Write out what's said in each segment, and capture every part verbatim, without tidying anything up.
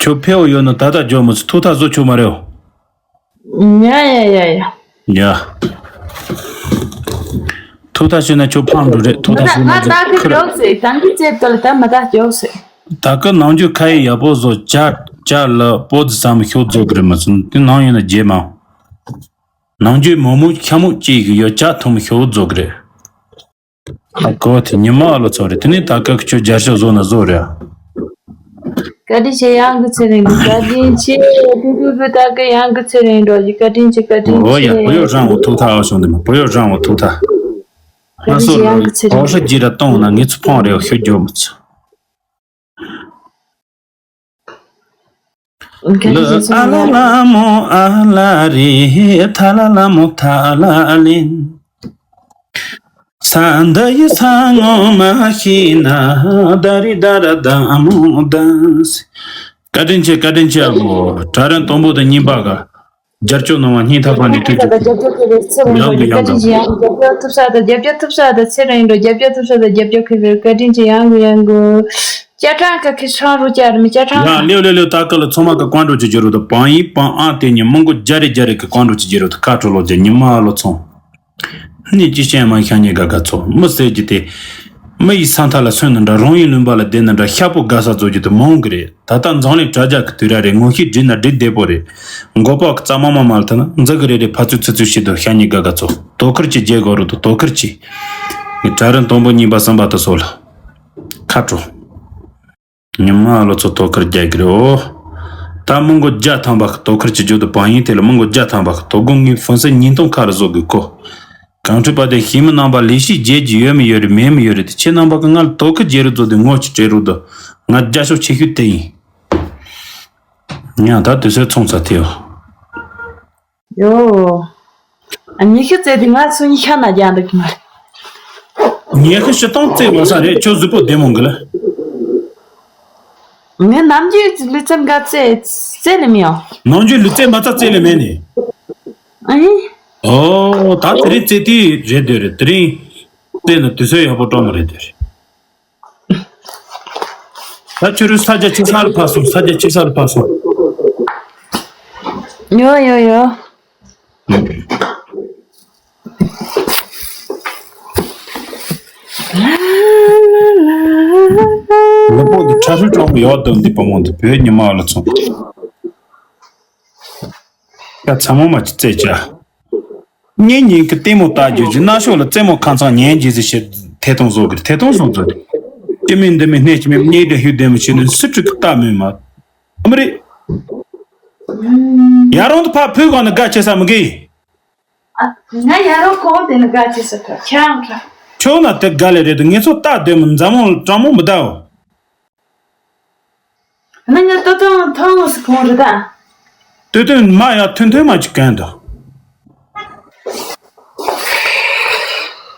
ཁྱོད་ཕེའུ་ཡོད་ན་ད་ལྟ་འཇོག་མི་ཚུགས། ཐུགས་ཐག་བཟོ་ཆོག་མ་རེད། ཡ་ཡ་ཡ་ཡ། ཡ། ཐུགས་ཐག་ཆོད་ན་ཁྱོད་ཕངས་འགྲོ་རེད། ཐུགས་ཐག་ཆོད་ན་ང་ད་གི་ཁྱོད་འཇོག་ཟེར། ད་གི་ཚེ་ད་ལ་ད་མ་ད་འཇོག་ཟེར། ད་གི་ནང་རྒྱུ་ཁ་ཡི་ཡག་པོ་བཟོ། ཇ་ཇ་ལ་པོ་ཙི་ཙམ་ཤོག་རྫོགས་གི་རེད། མི་ཚོ་དེ་ནང་ཡོད་ན་རྗེས་མ། ནང་རྒྱུ་མོག་མོག་ཤ་མོག་ཅིག་ཡོད། ཇ་ཐུང་ཤོག་རྫོགས་གི་རེད། ཨ་ཀོ་དེ་ཉི་མ་ཨ་ལོ་ཚོ་རེད། དེ་ནས་ད་སྐབས་ཁྱོད་རྒྱལ་ཤོག་བཟོ་ན་བཟོ་རེད། བཀའ་དྲིན་ཆེ། གཡང་འགུལ་ཚེ་རིང་གི་བཀའ་དྲིན་ཆེ། ཏུ་ཏུ་ཏུ་ད་གི་གཡང་འགུལ་ཚེ་རིང་འགྲོ་གི་བཀའ་དྲིན་ཆེ། བཀའ་དྲིན་ཨོ་ཡ། ཆེ། བུ་ཡོ་རང་བོ་ཐུག་ཐག་ཨ་བྱུང་དེ་མ། བུ་ཡོ་རང་བོ་ཐུག་ཐག་ང་སོ་ལོ་དོ་ཧྲི་ཇི་ར་གཏོང་ན་ངེད་ཚོ་ཕོང་རེ་ཤོད་རྒྱུ་མི་ཚོ། ལ་ཨ་ལ་ལ་མོ་ཨ་ལ་རེ་ཐ་ལ་ལ་མོ་ཐ་ལ་ལེན། ས་འདི་ཡི་ས་ངོ་མ་ཤེས་ན་ད་རི་ད་ར་ད་མོ་ད་སི། བཀའ་དྲིན་ཆེ། བཀའ་དྲིན་ཆེ་ཨ་བོ། གྲྭ་རིན་དང་པོ་དང་གཉིས་པ་ག་རྒྱབ་སྐྱོར་གནང་བ་སྙིང་ཐག་པ་ནས་ཐུགས་རྗེ་ཆེ། ཡག་གི་ཡག་གི། བཀའ་དྲིན་ཆེ། ཡང་རྒྱབ་སྐྱོར་ཐུབ་ས་དང་རྒྱབ་སྐྱོར་ཐུབ་ས་དང་ཚེ་རིང་འགྲོ། རྒྱབ་སྐྱོར་ཐུབ་ས་དང་རྒྱབ་སྐྱོར་ཁེ་ལེ། བཀའ་དྲིན་ཆེ། ཡང་གི་ཡང་གི། ཅ་ཀྲང་ཀ་ཁི་ཧྲང་རུ་ཅར་མི་ཅ་ཀྲང་ཡང་ལེའུ་ལེའུ་ལེའུ་ད་ཀ་ལ་ཚང་མ་གི་ཀོང་ཀྲོ་ཅི་བྱེད་རུ་དང་། བང་ཡིན་བང་ཨང་དེ་ཉིན་མི་མགོ་རྒྱ་རེ་རྒྱ་རེ་གི་ཀོང་ཀྲོ་ཅི་བྱེད་རུ་དང་། ཁ་ཁྲོ་ལོ་རྒྱ་ཉི་མ་ཨ་ལོ་ཚོང་། ནི་ཅི་ཤེས་མ་ཤ་ཉེ་དགའ་དགའ་ཚོ་མི་ཟེར་གྱི་དེ། མི་ཡི་ས་མཐའ་ལ་སོན་ན་འདྲ། རང་ཡུལ་ལུང་པ་ལ་བསྡད་ན་འདྲ། ཤ་པོ་དགའ་ས་བཟོ་རྒྱུ་དེ་མང་གི་རེད། ད་ལྟ་འཛམ་གླིང་དྲ་རྒྱ་གི་དུས་ར་རེད། ངོ་ཤེས་བསྒྲིགས་ན་བསྒྲིགས་བདེ་པོ་རེད། མགོ་པ་གི་རྩ་མ་མ་མ་ལ་ཐ་ན་འཛི་གི་རེ་རེ་ཕ་ཚུལ་ཚུལ་ཚུལ་ཤེས་དོ། ཤ་ཉེ་དགའ་དགའ་ཚོ་དོ་ཁུར་གྱི་རྒྱལ་གོ་རུ་དོ་དོ་ཁུར་གྱི། ངས་གྲྭ་རིན་དང་པོ་གཉིས་པ་གསུམ་པ་དུ་སོ་ལ། ཁ་དྲོ། ཉི་མ་ལོ་ཚོ་དོ་ཁུར་རྒྱག་གི་རེད་འོ། ད་མི་མགོ་བརྒྱ་ཐམ་པ་གི་དོ་ཁུར་གྱི་རྒྱུ་དུ་བང་ཡིན་དེ་ལ་མི་མགོ་བརྒྱ་ཐམ་པ་གི་དོ་དགོང་ངའི་ཧྥོན་སེ་ཉིས་སྟོང་ཁ་རུ་བཟོ་དགོས་གོ། གང་འཁྲུལ་པ་དེ་ཤེས་མི་རྣམ་པ་ལས་ཤིག་བརྗེད་ཀྱི་ཡོད་མི་ཡོད་རེད། མེད་མི་ཡོད་རེད། དེ་ཁྱེད་རྣམ་པ་གི་ང་ལ་དོ་ཁུར་རྒྱག་རུ་བཟོ་དེ་ངོ་ཅི་སྤྲད་རུ་དོ། ང་རྒྱ་ཤོག་ཆེ་ཤོས་དེ་ཡིན། ང་ད་དུས་ཚོད་ཚོང་ཚ་དེའོ། ཡོ། ཉི་ཤུ་རྩེ་དེ་ང་སུ་ཉི་ཤ་ན་རྒྱ་འདུག་མ། ཉི་ཤུ་ཞི་སྟོང་རྩེ་བ་ས་རེད། ཁྱོད་གཟུགས་པོ་བདེ་མོ་འགི་ལ། ངས་ནམ་རྒྱུན་ལུས་རྩལ་འགའ་རྩེ་རྩེ་ལེ་མི་ཡོང་། ནམ་རྒྱུན་ལུས་རྩལ་མ་རྩ་རྩེ་ལེ་མེད་ནི། ཨ་ནི། ཨོ་ད་དེ་རིང་རྩེ་དུས་རེད་འདོད་རེད། དེ་རིང་རྩེ་ན་དུས་ཚོད་ཡག་པོ་སྤྲོ་མ་རེད་འདོད་རེད། ད་ཁྱོད་རུ་ས་རྒྱ་ཆེ་ས་ལ་ཕ་སོང་། ས་རྒྱ་ཆེ་ས་ལ་ཕ་སོང་། ཡོ་ཡོ་ཡོ། ལོ་པོ་འདི་ཁྲ་ཧྲུལ་གྲོགས་མོ་ཡོད་དོ། འདི་པ་མོ་འདི་བོད་ཉི་མ་ལ་ཚོང་། ཡ་ཚ་མོ་མ་ཅི་རྩེ་བྱ། གཉེན་ཉིན་གྱི་ལྟད་མོ་ལྟ་རྒྱུ་གྱི་སྣ་ཤོག་ལ་རྩེད་མོ་ཁང་ཚང་ཉན་རྒྱུ་ཟི་ཞེས་ཐེ་གཏོང་བཟོ་གི་ཐེ་གཏོང་བཟོ་མཛོད། ཅི་མིན་འདི་མིན་སྣེ་ཅི་མིན་གཉེན་འདྲ་ཧུད་ལྡན་མོ་བྱེད་ནས་སུ་ཅིག་གི་ལྟ་མོས་མ། ཨ་མ་རེད། ཡ་རང་དུ་ཕ་ཕུད་གང་ནས་དགའ་ཆེ་ས་མི་གི། ང་ཡ་རང་གོང་དེ་ནས་དགའ་ཆེ་ས་ཐ་ཆང་ཁ། ཁྱོད་ན་དེ་དགའ་ལེ་རེད་དུ་ངེད་ཚོ་ལྟ་དེ་མི་འཛམ་མོ་ལ་གྲང་མོ་མི་ལྟའོ། ནི་ངའི་ལྟོ་ཐུང་ཐུང་ངོ་སི་ཁོང་རི་ད། ལྟོས་དོན་མ་ཡ་ཐུན་ཐུན་མ་ཅིག་གན་དོ།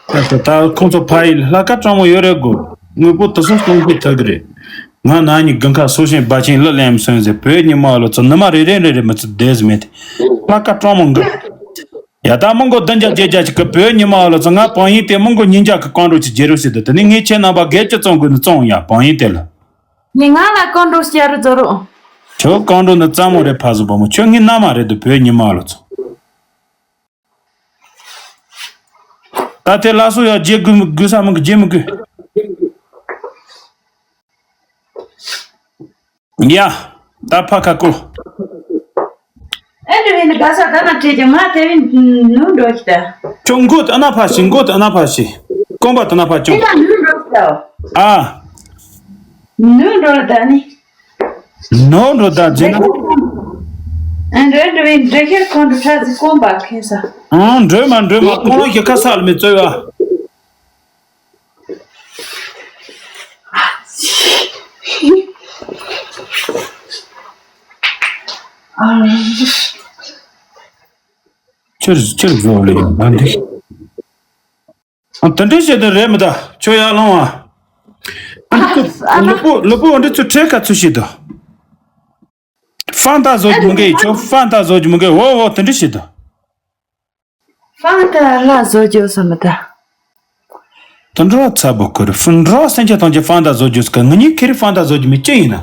ད་ད་ཁོང་ཚོ་ཕ་ཡི་ལྷ་ཁ་གྲང་མོ་ཡོད་རེད་གོ། དངོས་པོ་དུ་སོང་སྟོང་གི་ཐག་གི་རེད། ང་ན་ནི་དགུན་ཁ་སོ་ཤིང་སྦ་ཆེན་ལ་ལེམ་སོན་ཟེར་བོད་ཉི་མ་ལ་ཚོ་ནི་མ་རེ་རེ་རེ་རེ་མི་ཚོ་བསྡད་ཟི་མེད་དེ། ལྷ་ཁ་གྲང་མོ་འགི། ཡ་ད་མི་མགོ་བདུན་བརྒྱ་བརྒྱད་བརྒྱ་ཅིག་གི་བོད་ཉི་མ་ལ་ཚོ་ང་བང་ཡིན་དེ་མི་མགོ་ཉིས་བརྒྱ་གི་ཀོང་རོ་ཅིག་རྒྱལ་རོགས་ཟེར་དུ་དེ་ནི་ངས་ཁྱེད་རྣམ་པ་སྒེར་གྱི་བཙོང་དགོས་ནི་བཙོང་ཡ་བང་ཡིན་དེ་ལ། ངས་ང་ལ་ཀོང་རོ་ཤར་རུ་རྫོ་རོགས། ཁྱོད་ཀོང་རོ་ནི་གཙང་མོ་རེད་ཕ་བཟོ་བ་མོ། ཁྱོད་ངའི་མནའ་མ་རེད་དུ་བོད་ཉི་མ་ལ་ཚོ། ད་དེ་ལ་སོ་ཡ་རྗེ་དགོས་མི་དགོས་ས་མི་དགོས་རྗེ་མི་དགོས། ཡ། ད་ཕ་ཁ་ཀོ། ཨེ་འདྲ་བའི་ནི་ག་ས་ད་ན་བྲེད་ཀྱི་མ་དེ་བའི་ནུ་འགྲོ་ཤི་ད། ཁྱོད་མགོ་དེ་ཨ་ན་ཕ་ཤི། མགོ་དེ་ཨ་ན་ཕ་ཤི། རྐང་པ་དེ་ན་ཕ་དེ་ཀྱང་། ན་ནུ་འགྲོ་ཤི་ད། ཨ། ནུ་འགྲོ་ལ་ད་ནི། ནོ་འགྲོ་ད་རྗེ་ན། ཨེ་འདྲ་འདྲ་བའི་འདྲ་ཁྱེར་ཁོང་དུ་ཁྲ་ཟི་རྐང་པ་ཁེ་ས། ཨང་འགྲོས་མ་འགྲོས་མ་རྐང་ལག་གི་ཁ་ས་ལ་མི་རྩོལ་བ། ཅིར་ཅིར་བཟོ་ལེ་ཡོང་ང་འདི། ཨ་དེ་འདྲ་བྱེད་དུ་རེད་མི་ད་ཁྱོད་ཡར་ལོང་ཨ། ཨ་ལུ་པོ་ལུ་པོ་འདི་ཚོ་ཁྲེལ་ཁ་ཚུ་བྱེད་དུ། ཧྥང་ཏ་བཟོ་རྒྱུ་མི་འགལ་ཁྱོད་ཧྥང་ཏ་བཟོ་རྒྱུ་མི་འགལ་འོ་འོ་དེ་འདྲ་བྱེད་དུ། ཧྥང་ཏ་ལ་བཟོ་རྒྱུ་བསམ་མི་ད། དུ་འགྲོ་ཚ་པོ་ཁུར་ཧྥུ་འགྲོ་སེམས་ཅན་ཐམས་ཅད་ཧྥང་ཏ་བཟོ་རྒྱུ་སྐད་ངུ་ཉིད་ཁེ་རི་ཧྥང་ཏ་བཟོ་རྒྱུ་མི་ཅི་ཡིན་ན།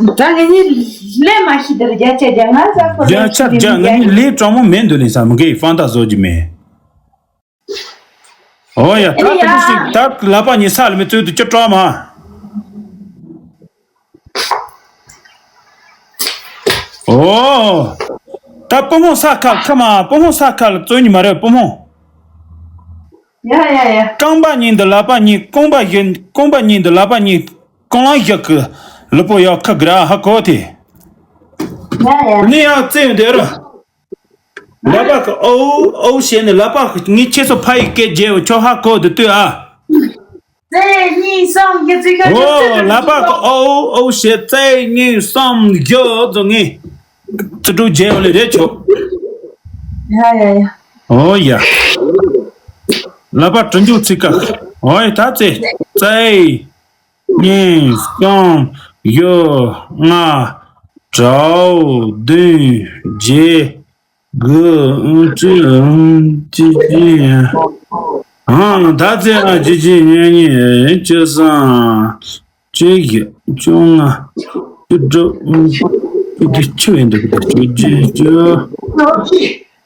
ད་ངེད་གཉིས་ལས་མ་ཤི་དེར་བརྒྱ་ཆ་བརྒྱ་ང་ས་ཁོ་བརྒྱ་ཆ་བརྒྱ་ངེད་གཉིས་ལས་དྲང་མོ་མེད་འདུག་ལས་ས་མི་འགའི་ཧྥང་ཏ་བཟོ་གི་མེད། ཨོ་ཡ། ད་ཨེ་ཡ། དེ་འདྲ་ཞིག་ད་ལག་པ་གཉིས་ས་ལ་མི་བཙོས་དུ་ཅི་སྤྲོ་མ། ཨོ། ད་པུ་མོ་ས་ཁ་ཁ་མ་པུ་མོ་ས་ཁ་ལ་བཙོས་ཉི་མ་རེད་པུ་མོ། ཡ་ཡ་ཡ། རྐང་པ་གཉིས་འདི་ལག་པ་གཉིས་རྐང་པ་བཞི་རྐང་པ་གཉིས་འདི་ལག་པ་གཉིས་རྐང་ལག་བཞི་གི་ལུས་པོ་ཡག་ཁ་གི་ར་ཧ་གོ་དེ། ཡ་ཡ། ནི་ཡང་བཙན་ཡོད་དེ་ར། ལག་པ་གི་ཨོ་ཨོ་བྱས་ནས་ལག་པ་གི་ངའི་ཁྱེད་ཚོ་ཕ་ཡི་སྐད་རྒྱལ་བ་ཁྱོད་ཧ་གོ་དེ་ལྟོས་ཨ། རྩེ་གཉིས་གསུམ་གྱི་ཚིག་ཁ་ཨོ་ལག་པ་གི་ཨོ་ཨོ་བྱས་རྩེ་གཉིས་གསུམ་བཞི་ཙོ་ངའི་རྩེ་དྲུག་རྒྱལ་བ་ལས་རེད་ཆོག་ཡ་ཡ་ཡ། ཨོ་ཡ། ལག་པ་དྲུག་འཇུག་ཚིག་ཁ་ཨོ་ཡ་ད་རྩེ་རྩེ། གཉིས། གསུམ། བཞི། ལྔ། དྲུག་བདུན། བརྒྱད། དགུ། ཨང་། བཅུ། ཨང་། བཅུ་གཅིག་ཨང་། ད་ཚེ་ཨང་། བཅུ་གཅིག་བཅུ་གཉིས། བཅུ་གསུམ། བཅུ་བཞི། བཅོ་ལྔ། བཅུ་དྲུག་ཨང་། བཅུ་བདུན་ཆུ་ཡིན་འདུག་བཅུ་བཅུ་བཅུ།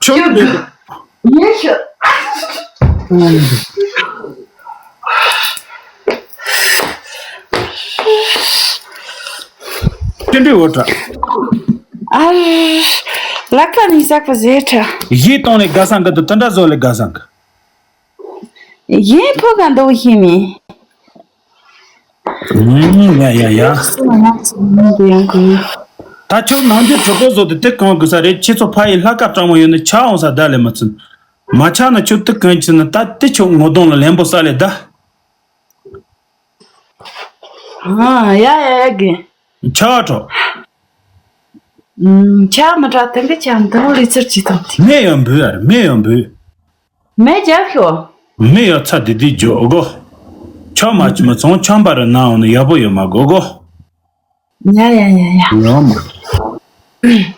ཆུ། ཡེ་ཤུ། ཅི་འདྲའི་འོ་དྲ། ཨ། ལ་ཀ་ནི་ཟག་པ་ཟེ་དྲ། གཞས་གཏོང་ལས་དགའ་སང་གི་དུ་དུ་འདྲ་བཟོ་ལས་དགའ་སང་གི། གཞས་ཕོ་ག་འདུག་ཤེས་མེད། ཡ་ཡ་ཡ། ད་ཁྱོད་ནང་ཆོས་གྲོགས་པོ་བཟོ་དེ་དེ་གང་དགོས་ས་རེད། ཁྱེད་ཚོ་ཕ་ཡི་ལྷ་ཁ་སྤྲང་མོ་ཡོད་ནི་ཆ་འོང་ས་ད་ལས་མ་ཚུན། མ་ཆག་ན་ཁྱོད་དེ་གང་བྱེད་ན་ད་དེ་ཁྱོད་ངོ་གདོང་ལ་ལན་པོ་ས་ལས་ད། ཨ་ཡ་ཡ་ཡ་གི། ཆག་གྲོགས། ཆག་མི་དྲག་དེང་གི་ཆག་དང་ལི་ཚར་གྱི་དང་དེ། མེ་ཡང་འབུད་ཨར་མེ་ཡང་འབུད། མེ་རྒྱབ་ཤོག་མེ་ཡང་ཚ་དེ་དེ་འཇོག་གོ། ཆག་མ་ཅི་མ་ཚོང་ཆང་པ་ར་ན་འོང་ན་ཡག་པོ་ཡོད་མ་གོ་གོ། ཡ་ཡ་ཡ་ཡ། ཡོད་མ།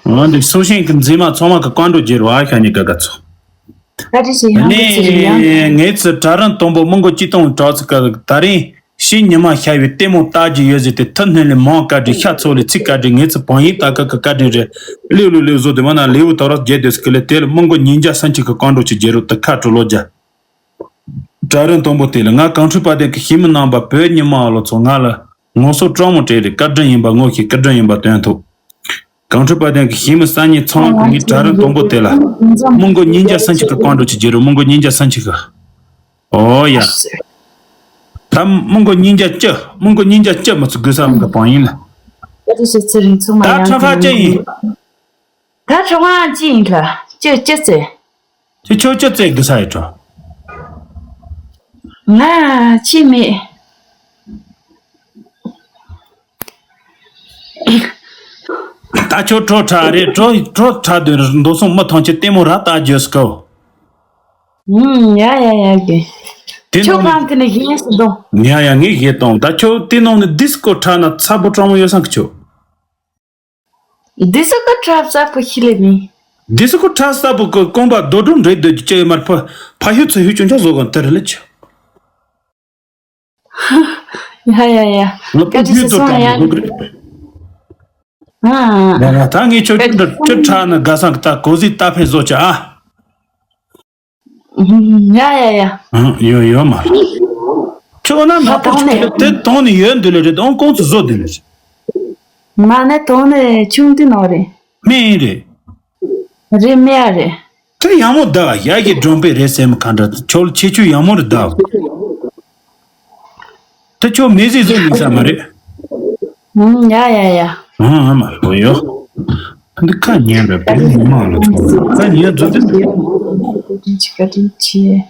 འོན་ཏེ་སུ་ཤེས་ཀྱི་མཛེས་མ་ཚང་མ་གི་བཀའ་འགྲོ་རྒྱལ་བ་ཤ་ཉེ་ག་ག་ཚོ། བཀའ་དྲིན་ཆེ་ཡང་གི་ཚེ་རིང་ཡང་། ངས་ཚེ་གྲྭ་རིན་དང་པོ་མི་མགོ་གཅིག་སྟོང་གྲགས་ཚེ་ག་ད་རིང་ཕྱི་ཉི་མ་ཤར་བའི་ལྟད་མོ་ལྟ་རྒྱུ་ཡོད་ཟེར་ཏེ་ཐུ་སྣོན་ལས་མང་བཀའ་དྲིན་ཤ་ཚོགས་ལས་ཚིག་བཀའ་དྲིན་ངས་ཚེ་བང་ཡིག་ལྟ་ཀ་གི་བཀའ་དྲིན་རེད། ལེའུ་ལུ་ལེའུ་བཟོ་དེ་མ་ན་ལེའུ་དོ་ར་རྒྱལ་དོས་ཀི་ལེ་དེ་ལ་མི་མགོ་ཉིན་རྒྱ་སུམ་ཅུ་གི་བཀའ་འགྲོ་ཆེ་རྒྱལ་རོ་དུ་ཁ་གྲོ་ལོ་རྒྱ། གྲྭ་རིན་དང་པོ་དེ་ལ་ང་གངས་ཁྲོད་དཔལ་ལྡན་གྱི་ཞི་མི་རྣམ་པ་བོད་ཉི་མ་ཨ་ལོ་ཚོ་ང་ལ་ངོ་སོ་སྤྲང་མོ་སྤྲད་རེད། བཀའ་དྲིན་ཡིན་པ་ངོ་ཤེས་བཀའ་དྲིན་ཡིན་པ་སྟོན་ཐུབ། གངས་ཁྲོད་དཔལ་ལྡན་གྱི་ཞི་མི་གསར་རྙིང་ཚང་མ་གི་ངའི་གྲྭ་རིན་དང་པོ་དེ་ལ་མི་མགོ་ཉིན་རྒྱ་སུམ་ཅུ་གི་བཀའ་འགྲོ་ཆེ་རྒྱལ་རོ་མི་མགོ་ཉིན་རྒྱ་སུམ་ཅུ་གི། ཨོ་ཡ། ད་མི་མགོ་ཉིན་རྒྱ་བཅུ་མི་མགོ་ཉིན་རྒྱ་བཅུ་མི་ཚུགས་དགོས་ས་མི་ག་བང་ཡིན་ལ། ད་ཁྲ་ཁྲ་ཅི་ཡིན། ད་ཁྲ་ཁྲ་ཅི་ཡིན་ལ་ཅི་ཅི་ཚེ། ཁྱོད་ཁྱོད་ཅི་བཙལ་གི་ས་ཡོད་འགྲོ། ང་ཅི་མེད། ད་ཁྱོད་གྲོ་ཁྲ་རེད་གྲོ་གྲོ་ཁྲ་དུས་མདོ་སོང་མི་ཐང་ཆེ་ལྟད་མོ་ར་ལྟ་རྒྱུ་སྐོ། ཡ་ཡ་ཡ་གི། དེ་ཁྱོད་ནང་གང་དེ་ནས་གཞན་སུ་འདུག་ཡ་ཡ་ངས་གཞས་གཏོང་ད་ཁྱོད་དེ་ནང་ནས་ཌིས་ཀོ་ཁྲ་ན་ཚ་པོ་གྲང་མོ་ཡོད་སང་གི་ཁྱོད། འདི་ས་ཀ་ཁྲབ་ས་པོ་ཤི་ལེ་མི། འདི་ས་ཀ་ཁྲབ་ས་པོ་ཀ་རྐང་པ་རྡོ་སྒྲུང་འདྲེ་སྡོད་ཀྱི་ཅི་ཡོད་མར་ཕ་ཕ་ཤུ་ཚུ་ཤུ་ཅུང་ཆ་བཟོ་གང་དེ་རེད་ལེ་ཆུ། ཡ་ཡ་ཡ། ང་པུ་ཤུ་ཚོ་གྲང་མོ་དགོས་ཀྱི་རེད། ཨ། ད་ངས་ཁྱོད་ཅི་འདྲ་ཅི་ཁྲ་ན་དགའ་སང་གི་ད་གོ་ཟི་ཏ་ཕེ་བཟོ་ཆ་ཨ། ཡ་ཡ་ཡ། ཡོད་ཡོད་མ་རེད། ཁྱོད་ན་ན་པོ་ཆུ་དེ་དོང་ནས་ཡོད་འདི་ལས་རེད་དོང་ཀོང་ཚུ་བཟོ་འདི་ལས་རེད། མ་ནས་དོང་ནས་ཆུང་དུ་ནོ་རེད། སྨན་རེད། རེད་སྨན་རེད། དེ་ཡང་མོ་ད་ཡ་གི་སྒྲོན་པའི་རེད་སེམས་ག་འདྲ་ཁྱོད་ཁྱེད་ཆུ་ཡང་མོ་རེད་ད། ད་ཁྱོད་མེ་ཟི་བཟོ་ཡིན་ས་མ་རེད། ཡ་ཡ་ཡ། ཨ་མ་ལོ་ཡོ། འདི་ཁ་ཉན་རེད་བོད་མི་མང་ལ་ཚོ་ཁ་ཉན་རྫུ་འདི། བཀའ་དྲིན་ཆེ་བཀའ་དྲིན་ཆེ།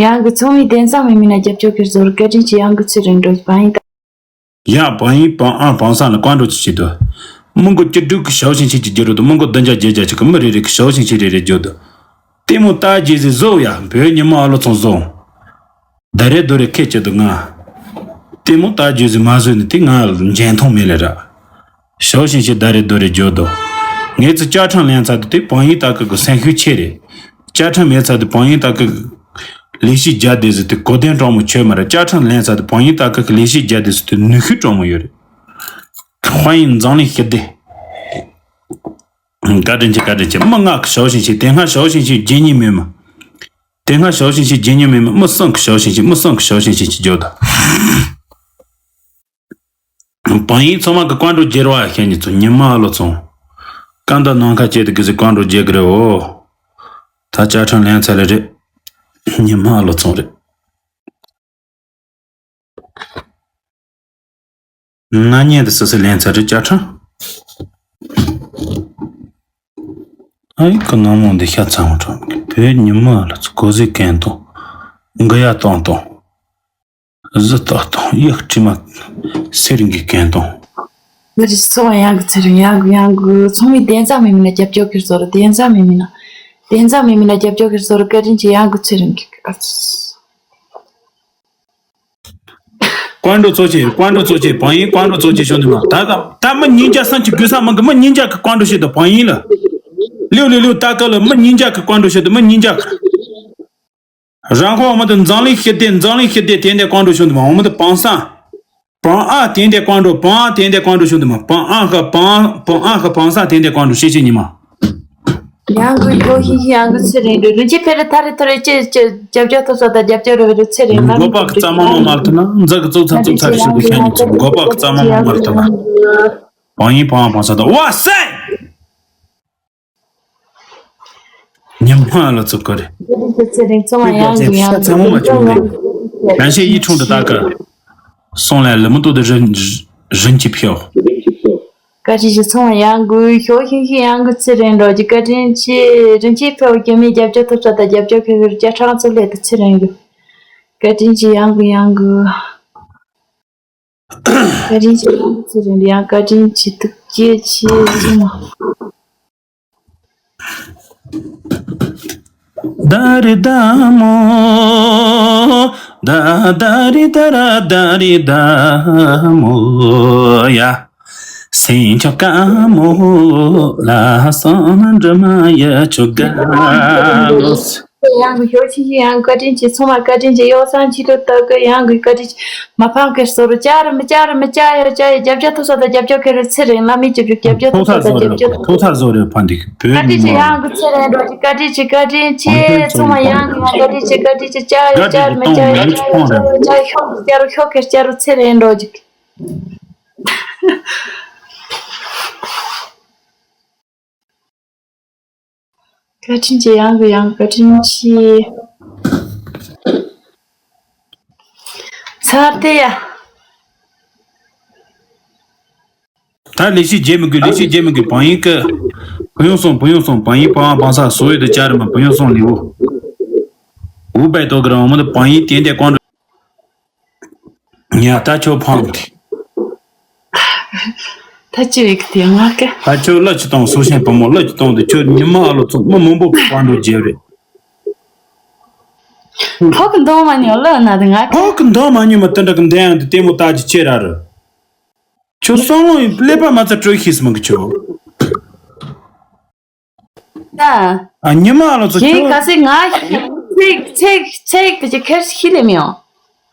ཡང་གི་ཚོགས་མི་དེང་སང་མི་མིན་ན་རྒྱབ་སྐྱོར་ཁེར་ཟོར་བཀའ་དྲིན་ཆེ་ཡང་གི་ཚེ་རིང་འགྲོ་བ་ཡིན་ད། ཡ་བང་ཡིན་བང་ཨ་བང་སང་ལ་བཀའ་འགྲོ་ཆེ་ཆེ་དུ། མི་མགོ་བཅུ་དྲུག་གི་ཞའོ་ཞིང་ཆེ་ཆེ་རྒྱུ་རུ་དུ་མི་མགོ་བདུན་བརྒྱ་བརྒྱད་བརྒྱ་ཆེ་གི་མི་རེ་རེ་གི་ཞའོ་ཞིང་ཆེ་རེ་རེ་རྒྱུ་དུ། ལྟད་མོ་ལྟ་རྗེས་ཟིག་བཟོ་ཡ་བོད་ཉི་མ་ཨ་ལོ་ཚང་བཟོ། ད་རེ་དོ་རེ་ཁེ་ཅི་དུ་ང་། ལྟད་མོ་ལྟ་རྗེས་ཟིག་མ་བཟོས་ནི་དེ་ང་འཇན་མཐོང་མེད་ལེ་ར། ཞའོ་ཞིང་ཆེ་ད་རེ་དོ་རེ་རྒྱུ་དུ། ངས་ཚི་བཅའ་ཁྲིམས་ལེན་ཚ་དུ་དེ་བང་ཡིན་ལྟ་གི་གི་སེམས་ཤུགས་ཆེ་རེད། བཅའ་ཁྲིམས་མེད་ཚ་དུ་བང་ཡིན་ལྟ་གི་ལས་གཞི་རྒྱ་དེ་ཟིག་དེ་གོ་དན་གྲོང་མོ་ཆོད་མ་རེད། བཅའ་ཁྲིམས་ལེན་ཚ་དུ་བང་ཡིན་ལྟ་གི་གི་ལས་གཞི་རྒྱ་དེ་ཟིག་དེ་ནུས་ཤུགས་གྲོང་མོ་ཡོད་རེད། ཁ་ 欢迎འཛམ་གླིང་ཞི་བདེ། བཀའ་དྲིན་ཆེ། བཀའ་དྲིན་ཆེ། མི་ལྔ་གི་ཞའོ་ཞིང་ཆེ། དེ་སྔ་ཞའོ་ཞིང་ཆེ་རྗེ་ཉིད་མེད་མ། དེ་སྔ་ཞའོ་ཞིང་ཆེ་རྗེ་ཉིད་མེད་མ། མི་གསུམ་གི་ཞའོ་ཞིང་ཆེ། མི་གསུམ་གི་ཞའོ་ཞིང་ཆེ་ཅིག་བརྗོད་དང་། བང་ཡིན་ཚང་མ་གི་བཀའ་འགྲོ་རྒྱལ་བ་ཤེས་ཉིད་ཚོ་ཉི་མ་ལོ་ཚོང་། ཀ་འདའ་ནང་ཁ་བཅད་དེ་གི་ཟི་བཀའ་འགྲོ་རྒྱལ་གི་རེད་འོ། ད་བཅའ་ཁྲིམས་ལེན་ཚར་ལེ་རེད། ཉི་མ་ལོ་ཚོང་རེད། ན་ཉེ་དུ་སི་སི་ལན་ཚ་རི་བཅའ་ཁྲིམས། ཨ་ཡིག་གི་ནང་མོ་འདི་ཤ་ཚ་མོ་ཁྲོམ་གི་བོད་ཉི་མ་ལ་ཚུ་གོ་ཟི་གན་དང་། འགུ་ཡ་བཏང་དང་། གཟི་བཏགས་དང་། ཡག་དྲི་མ་སེར་གི་གན་དང་། ང་ཅི་སོང་ཡང་གི་ཚེ་རིང་ཡང་གི་ཡང་གི་ཚོང་མི་བདེན་ས་མི་མིན་ན་རྒྱབ་སྐྱོར་ཁེར་སོ་ར་བདེན་ས་མི་མིན་ན། བདེན་ས་མི་མིན་ན་རྒྱབ་སྐྱོར་ཁེར་སོ་ར་བཀའ་དྲིན་ཆེ་ཡང་གི་ཚེ་རིང་གི་ཨ་ཙི། བཀའ་འགྲོ་གཙོ་ཆེ། བཀའ་འགྲོ་གཙོ་ཆེ། བང་ཡིན་བཀའ་འགྲོ་གཙོ་ཆེ་ཤོད་འདི་མ་ད་ད་ད་མི་ཉིན་རྒྱ་སང་གི་དགོས་ས་མང་གི་མི་ཉིན་རྒྱ་གི་བཀའ་འགྲོ་ཤོད་དུ་བང་ཡིན་ལ། ལེའུ་ལེའུ་ལེའུ་ད་ག་ལ་མི་ཉིན་རྒྱ་གི་བཀའ་འགྲོ་ཤོད་དུ་མི་ཉིན་རྒྱ་གི། རང་ཁོ་མི་དུ་འཛམ་གླིང་ཞི་བདེ་འཛམ་གླིང་ཞི་བདེ་དེ་འདྲ་བཀའ་འགྲོ་ཤོད་འདི་མ་འོ་མི་དུ་བང་སང་། བང་ཨ་དེ་འདྲ་བཀའ་འགྲོ་བང་ཨ་དེ་འདྲ་བཀའ་འགྲོ་ཤོད་འདི་མ་བང་ཨ་ཁ་བང་བང་ཨ་ཁ་བང་སང་དེ་འདྲ་བཀའ་འགྲོ་ཤེས་ཤེས་ཉི་མ། ཡང་གི་ཡོ་ཧི་ཧི་ཡང་གི་ཚེ་རིང་རེད། རིན་ཆེན་ཕེ་རེ་ཐ་རེ་ཐ་རེ་ཅེ་ཅེ་རྒྱབ་རྒྱབ་ཐོབ་ས་དང་རྒྱབ་རྒྱབ་རེ་བེ་རེ་ཚེ་རིང་ལ་མགོ་པ་གི་རྩ་མ་མ་མར་ཐུ་ན་འཛག་གི་ཙོག་ཚ་ཙོག་ཚ་རེ་ཤུ་གི་ཤ་ཉི་ཚེ་མགོ་པ་གི་རྩ་མ་མ་མར་ཐུ་ན། བང་ཡིན་བང་བང་ས་དང་ཝ་སེ། ཉི་མ་ལ་ཚུགས་ཀ་རེ། ཚེ་རིང་ཚོ་མ་ཡང་གི་ཡང་ཤ་ཚ་མོ་མ་བྱུང་གི། རང་ཤེས་ཡིད་འཕྲོག་འདི་ལྟ་གི། སོང་ལ་ལི་མི་ཏོ་དེ་རིན་རིན་གྱིས་ཕྱེའོ། བཀའ་དྲིན་ཆེ་ཚང་མ་ཡང་དགོས་ཤོག་ཤིང་ཤིང་ཡང་དགོས་ཚེ་རིང་འགྲོ་རྒྱུ་བཀའ་དྲིན་ཆེ། རིན་ཆེན་ཕེ་བོ་རྒྱ་མིའི་རྒྱབ་སྐྱོར་ཐོབ་ས་དང་རྒྱབ་སྐྱོར་ཕེ་བོའི་བཅའ་ཁྲིམས་ཚུར་ལས་དུ་ཚེ་རིང་རྒྱུ། བཀའ་དྲིན་ཆེ་ཡང་དགོས་ཡང་དགོས། བཀའ་དྲིན་ཆེ་ཡང་དགོས་ཚེ་རིང་ཡང་བཀའ་དྲིན་ཆེ་ཐུགས་རྗེ་ཆེ་ཚང་མ། ད་རི་ད་མོ། ད་ད་རི་ད་ར་ད་རི་ད་མོ་ཡ། སེང་ཆོག་ཀ་མོ་ལ་སོང་འདྲི་མ་ཡ་ཆོག་ག་ལོ། ཡང་གི་ཞོ་ཆི་ཆི་ཡང་བཀའ་དྲིན་ཆེ། ཚང་མ་བཀའ་དྲིན་ཆེ། ཡོ་སང་ཆི་ལོ་ད་གི་ཡང་གི་བཀའ་དྲིན་ཆེ། མ་ཕམ་གི་སོ་རུ་ཅ་རུ་མི་ཅ་རུ་མི་ཅ་ཡོ་ཅ་ཡོ་རྒྱབ་ཅ་ཐོ་ས་ད་རྒྱབ་ཅ་ཁེ་རུ་ཚེ་རིང་ལ་མི་ཅི་རུ་རྒྱབ་ཅ་ཐོ་ས་ད་རྒྱབ་ཅ་ཐོ་ས་ཟོ་རེ་ཕན་འདུག་བོད་མི་མང་། བཀའ་དྲིན་ཆེ་ཡང་གི་ཚེ་རིང་འགྲོ་ཅི་བཀའ་དྲིན་ཆེ་བཀའ་དྲིན་ཆེ། ཚང་མ་ཡང་གི་ཡང་བཀའ་དྲིན་ཆེ་བཀའ་དྲིན་ཆེ་ཅ་ཡོ་ཅ་རུ་མི་ཅ་ཡོ་ཅ་ཡོ་ཅ་ཡོ་ཤོག་ཅ་རུ་ཤོག་ཁེ་ཅ་རུ་ཚེ་རིང་འགྲོ་ཅི། བཀའ་དྲིན་ཆེ་ཡང་གི་ཡང་བཀའ་དྲིན་ཆེ། ཚར་ཏེ་ཡ། ད་ལས་བྱེད་རྗེ་མི་དགོས། ལས་བྱེད་རྗེ་མི་དགོས། བང་ཡིན་ཀི། བུ་ཡོང་སོང་། བུ་ཡོང་སོང་། བང་ཡིན་བང་བང་ས་སོ་ཡོད་དུ་བཅར་མ་བུ་ཡོང་སོང་ལེའུ། འུ་བའི་ཏོ་གི་རང་མོ་དུ་བང་ཡིན་དེ་འདྲ་ཀོང་། ཉ་ད་ཁྱོད་ཕངས་ཏེ། ད་ཅི་རིགས་དེ་ང་ཀ་ད་ཁྱོད་གླུ་ཅི་བཏང་སུ་ཤན་བུ་མོ་གླུ་ཅི་བཏང་དེ་ཁྱོད་ཉི་མ་ཨ་ལོ་ཚོ་མི་མང་པོ་གི་དཔལ་འགྲོ་རྒྱལ་རེད། ཕོ་གི་འདང་མ་ཉོ་གླུ་ན་དེ་ང་ཀ་ཕོ་གི་འདང་མ་ཉོ་མ་དེ་འདྲ་གི་འདན་ཡང་དེ་ལྟད་མོ་ལྟ་ཅི་ཆེ་ར་རུ། ཁྱོད་སང་ལོ་ཡི་ཀླད་པ་མ་ཚ་དྲོད་ཤེས་སི་མི་གི་ཁྱོད། ད། ཨ་ཉི་མ་ལོ་ཚོ་ཁྱོད། ཁ་སེ་ང་ཚེག་ཚེག་ཚེག་དེ་ཅི་ཁེར་སི་ཤི་ལེ་མི་ཡོང་།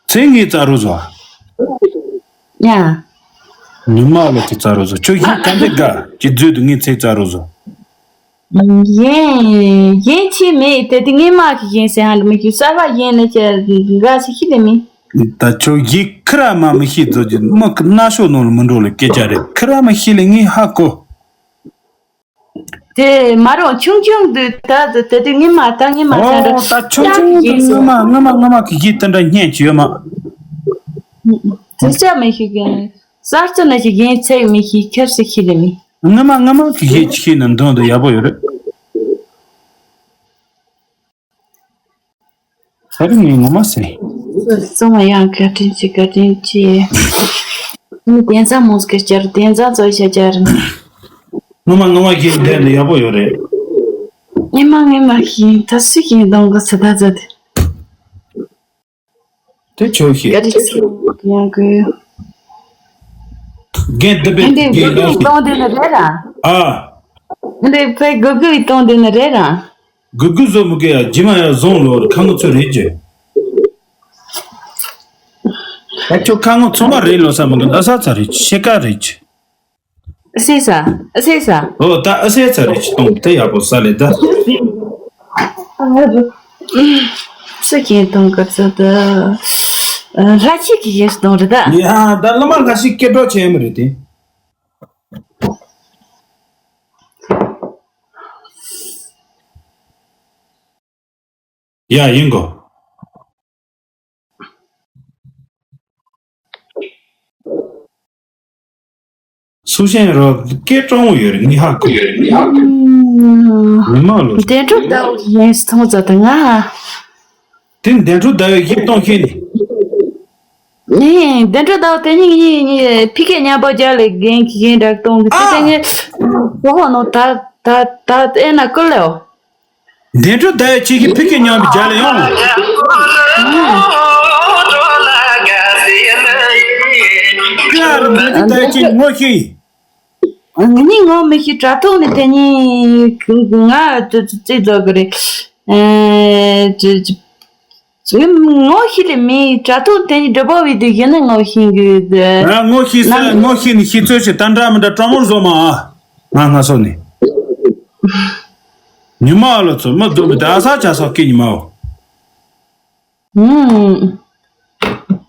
ཚེག་ངའི་རྩ་རུ་བཟོ། ཡ། ཉི་མ་ལོ་ཚོ་རྩ་རུ་བཟོ། ཁྱོད་ཤི་ག་འདི་དགའ་ཅི་བརྫོད་དུ་ངའི་ཚེག་རྩ་རུ་བཟོ། ཡིན་ཡིན་ཅི་མེད་དེ་དེ་ངའི་མ་གི་ཡིན་ཟེར་ཧ་ལ་མི་ཤི་གསར་བ་ཡིན་ན་ཅི་དགའ་སི་ཤི་ལེ་མི། ད་ཁྱོད་ཡི་ཁི་ར་མ་མི་ཤི་བཟོ་རྒྱུ་མི་ཁི་ན་ཤོ་ནོར་མི་འགྲོ་ལེ་སྐད་ཆ་རེད། ཁི་ར་མི་ཤི་ལེ་ངའི་ཧ་གོ། དེ་མ་རུང་ཆུང་ཆུང་དུས་ད་དུ་དེ་དུས་ངི་མ་ད་ངི་མ་ཨོ་ད་ད་ཆུང་ཆུང་དུས་ངི་མ་ངི་མ་ངི་མ་གི་གི་དེ་འདྲ་སྙན་གྱི་ཡོད་མ། དེ་ཆ་མི་ཤེས་གི་གསར་རྩི་ན་ཞིག་ཡིན་ཚེག་མི་ཤེས་ཁྱེར་སི་ཤེས་ལེ་མི། ངི་མ་ངི་མ་གི་གི་ཤེས་ན་འདོན་དུ་ཡག་པོ་ཡོད་རེད། ས་རི་ངས་ངོ་མ་ཟེར། སོ་སོ་ང་ཡང་བཀའ་དྲིན་ཆེ་བཀའ་དྲིན་ཆེ། ངས་དེང་སང་མོ་སྐད་བསྐྱར་དེང་སང་ཚོ་ཤ་བསྐྱར་ནས། ངོ་མ་ངོ་མ་ཤེས་འདྲ་འདི་ཡག་པོ་ཡོད་རེད། ངས་མ་ངས་མ་ཤེས་ད་སུ་ཤེས་གདོང་གི་སི་ད་ཛ་དེ། དེ་ཆོག་ཤེས། བཀའ་དྲིན་ཆེ་ཡང་གི། རྒན་འདི་པའི་འདི་རྒན་གུ་གུ་ཡི་གཏོང་དེ་ནི་རེད་ར། ཨ། འདི་པའི་གུ་གུ་ཡི་གཏོང་དེ་ནི་རེད་ར། གུ་གུ་བཟོ་མི་དགོས་ཡ་རྗེས་མ་ཡ་བཟུང་ལོ་ཁ་ངོ་ཚོ་རེད་ཀྱི། ད་ཁྱོད་ཁ་ངོ་ཚོ་མ་རེད་ལོ་ས་མི་དགོས་ད་ས་ཚ་རེད་ཀྱི་ཤེ་ཀ་རེད་ཀྱི། ཨ་སེ་ས། ཨ་སེ་ས། ཨོ་ད་ཨ་སེ་ཚ་རེ་ཅི་གཏོང་དེ་ཡག་པོ་ས་ལེ་ད། སུ་ཁྱེད་གཏོང་གི་ཚོད་དུ། ལྷ་ཆས་ཀྱི་ཡིན་གཏོང་རེད་ད། ཡ་ད་བླ་མ་ལྷ་ཞིག་སྐད་གྲོགས་ཆེ་མི་རེད་དེ། ཡ་ཡིན་གོ། སུ་ཤེས་རོགས་སྐད་གྲོང་ཡོད་རེད་ངི་ཧ་གོ། ཉི་མ་ལོ། དེ་འཕྲོ་ཟླ་བ་ཡིན་སོང་ཙང་ད་ང་། དེ་འདན་འཕྲོ་ཟླ་བའི་ཡིད་གཏོང་ཤེས་ནི། ནི་འདན་འཕྲོ་ཟླ་བ་དེ་ཉིད་ཉིད་ཉིད་ཕི་ཀའི་མཉམ་པོ་རྒྱ་ལས་རྒན་གྱི་རྒན་འདྲ་གཏོང་གི་དེ་དེ་ངས་གོ་ཧོ་ནོ་ད་ད་ད་ཨེ་ན་ཀུ་ལེའོ། འདན་འཕྲོ་ཟླ་བའི་ཆེ་ཤི་ཕི་ཀའི་མཉམ་པོ་རྒྱ་ལས་ཡོང་། ཀ་ར་འདན་འཕྲོ་ཟླ་བའི་ཆེ་ངོ་ཤེས། ངས་ངོ་མི་ཤེས་དྲ་ཐོག་ནས་དེ་ཉིད་ང་ཙི་ཙི་ཙི་ཙོ་གི་རེད། ཨེ་ཙི་ཙི་ངས་ངོ་ཤེས་ལེ་མི་དྲ་ཐོག་དེ་ཉིད་སྒྲུབ་པ་བི་དེ་གཞི་ནས་ངོ་ཤེས་གི་ང་ངོ་ཤེས་ན་ཟེར་ངོ་ཤེས་ནས་ཤེས་ཚོད་ཞིག་ད་འདྲ་མི་འདྲ་དྲང་མོར་བཟོ་མ་ཨ། ང་ང་སོ་ནས་ཉི་མ་ཨ་ལོ་ཚོ་མི་རྫོགས་མི་དེ་ཨ་ས་ཆ་ས་སྐད་ཉི་མའོ། ཨུམ།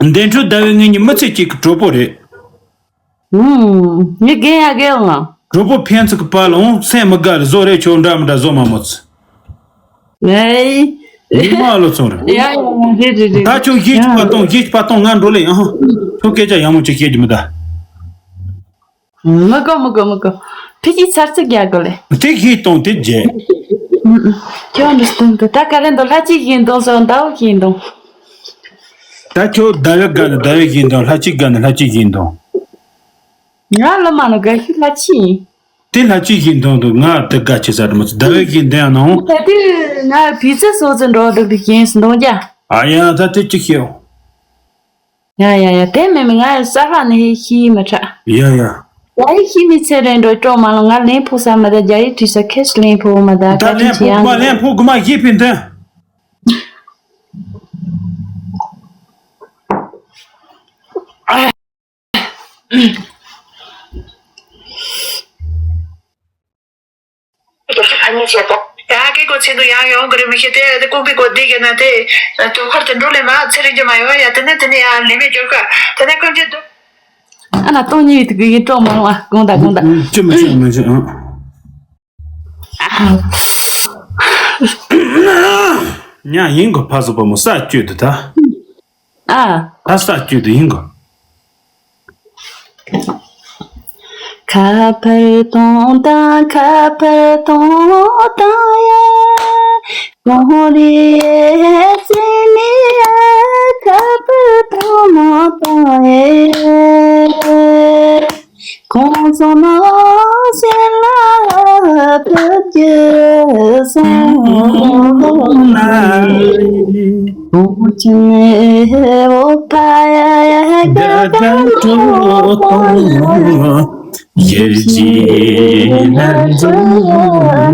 འདན་འཕྲོ་ཟླ་བའི་ངེད་གཉིས་མི་ཚེ་གཅིག་གི་གྲོགས་པོ་རེད། ཨུམ། ངས་རྒན་ཡ་རྒན་ལ། གྲོགས་པོ་ཕན་ཚུན་གི་བར་ལ་འོང་སེམས་མི་དགའ་ལ་བཟོ་རེ་ཆོག་འདྲ་མི་འདྲ་བཟོ་མ་མོ་ཚོ། ཨེ། ཉི་མ་ཨ་ལོ་ཚོ་རེད། ཡ་ཡ་ཡ་རེད་རེད་རེད། ད་ཁྱོད་གཞས་ཅིག་པ་གཏོང་གཞས་ཅིག་པ་གཏོང་ང་འགྲོ་ལེ་ཡང་། ཁྱོད་སྐད་ཆ་ཡག་མོ་ཅིག་བཤད་རྒྱུ་མི་གདའ། མི་དགོས་མི་དགོས་མི་དགོས། ཕི་ཅི་ཚར་ཚིག་རྒྱག་དགོས་ལེ། དེ་གཞས་གཏོང་དེ་རྒྱས། ཁྱོད་འདྲི་སྟོན་དུ་ད་ག་རེ་འདུག་ལྷ་ཅིག་གཞས་གཏོང་སོང་ཟླ་བོ་གཞས་གཏོང་། ད་ཁྱོད་ཟླ་བའི་དགའ་ནི་ཟླ་བའི་གཞས་གཏོང་ལྷ་ཅིག་དགའ་ནི་ལྷ་ཅིག་གཞས་གཏོང་། ང་ལ་མ་ནོ་དགའ་ཤི་ལྷ་ཅིག་ཡིན། དེ་ལྷ་ཅིག་གཞས་གཏོང་དུ་ང་དེ་དགའ་ཆེ་ས་རེད་མ་ཚོ་ཟླ་བའི་གཞས་གཏོང་ཡང་ནང་། ད་དེ་ང་བི་ཚེ་སོ་ཚེ་འགྲོ་འདུག་དེ་གཞས་གཏོང་རྒྱ། ཨ་ཡ་ད་དེ་ཅིག་ཤེའོ། ཡ་ཡ་ཡ་དེ་མེད་མེད་ང་ས་ཧ་ནི་ཧི་ཧི་མ་ཁྲ། ཡ་ཡ། ཡ་ཧི་ཧི་མི་ཚེ་རིང་འགྲོ་སྤྲོ་མ་ལོ་ང་ལན་ཕུག་ས་མ་ད་རྒྱ་ཡི་དྲི་ས་ཁེ་སི་ལན་ཕུག་མ་ད་ད་ཀ་ལན་ཕུག་མ་ལན་ཕུག་གུ་མ་ཡི་ཕིན་ཐན། ཕ་ཉིན་བྱེད་དོ། ཡ་ཀེ་གོ་ཚེ་འདུ་ཡང་ཡོང་གི་རེད་མི་ཤེས་ཏེ་ཀུང་པི་གོ་བདེ་གི་ན་དེ་དུ་ཁར་དུ་འགྲོ་ལེ་མ་ཚེ་རིང་གི་མ་ཡོང་ཡ་དེ་ནས་དེ་ནས་ཡ་ལེ་མེ་འགྱུར་ག་དེ་ནས་ཀུང་ཅི་འདུག་ཨ་ན་སྟོང་ཉིད་དུ་གི་ཡིན་གྲོགས་མ་རུང་བ་དགོངས་དག་དགོངས་དག་ཅི་མི་ཤེས་མི་ཤེས་ཨང་། ཉ་ཡིན་གོ་ཕ་སོ་པ་མོ་ས་བཅོས་དུ་ད། ཨ། ད་ས་བཅོས་དུ་ཡིན་གོ། ཁ་ཕར་གཏོང་དང་ཁ་ཕར་གཏོང་དང་ཡ། གོང་རི་ཡེ་ཙི་ནི་ཡ་ཁ་ཕར་གཏོང་མོ་དང་ཡེ། ཁོང་ཚོ་ནོར་སེམས་ལ་ཐུག་རྒྱུ་སོང་ན། ཁོང་ཚོ་ནས་འོ་ཕ་ཡ་ཡ་དགའ་དགའ་འགྲོ་གོང་ཡེ་རྗེས་ལ་འཛོམས་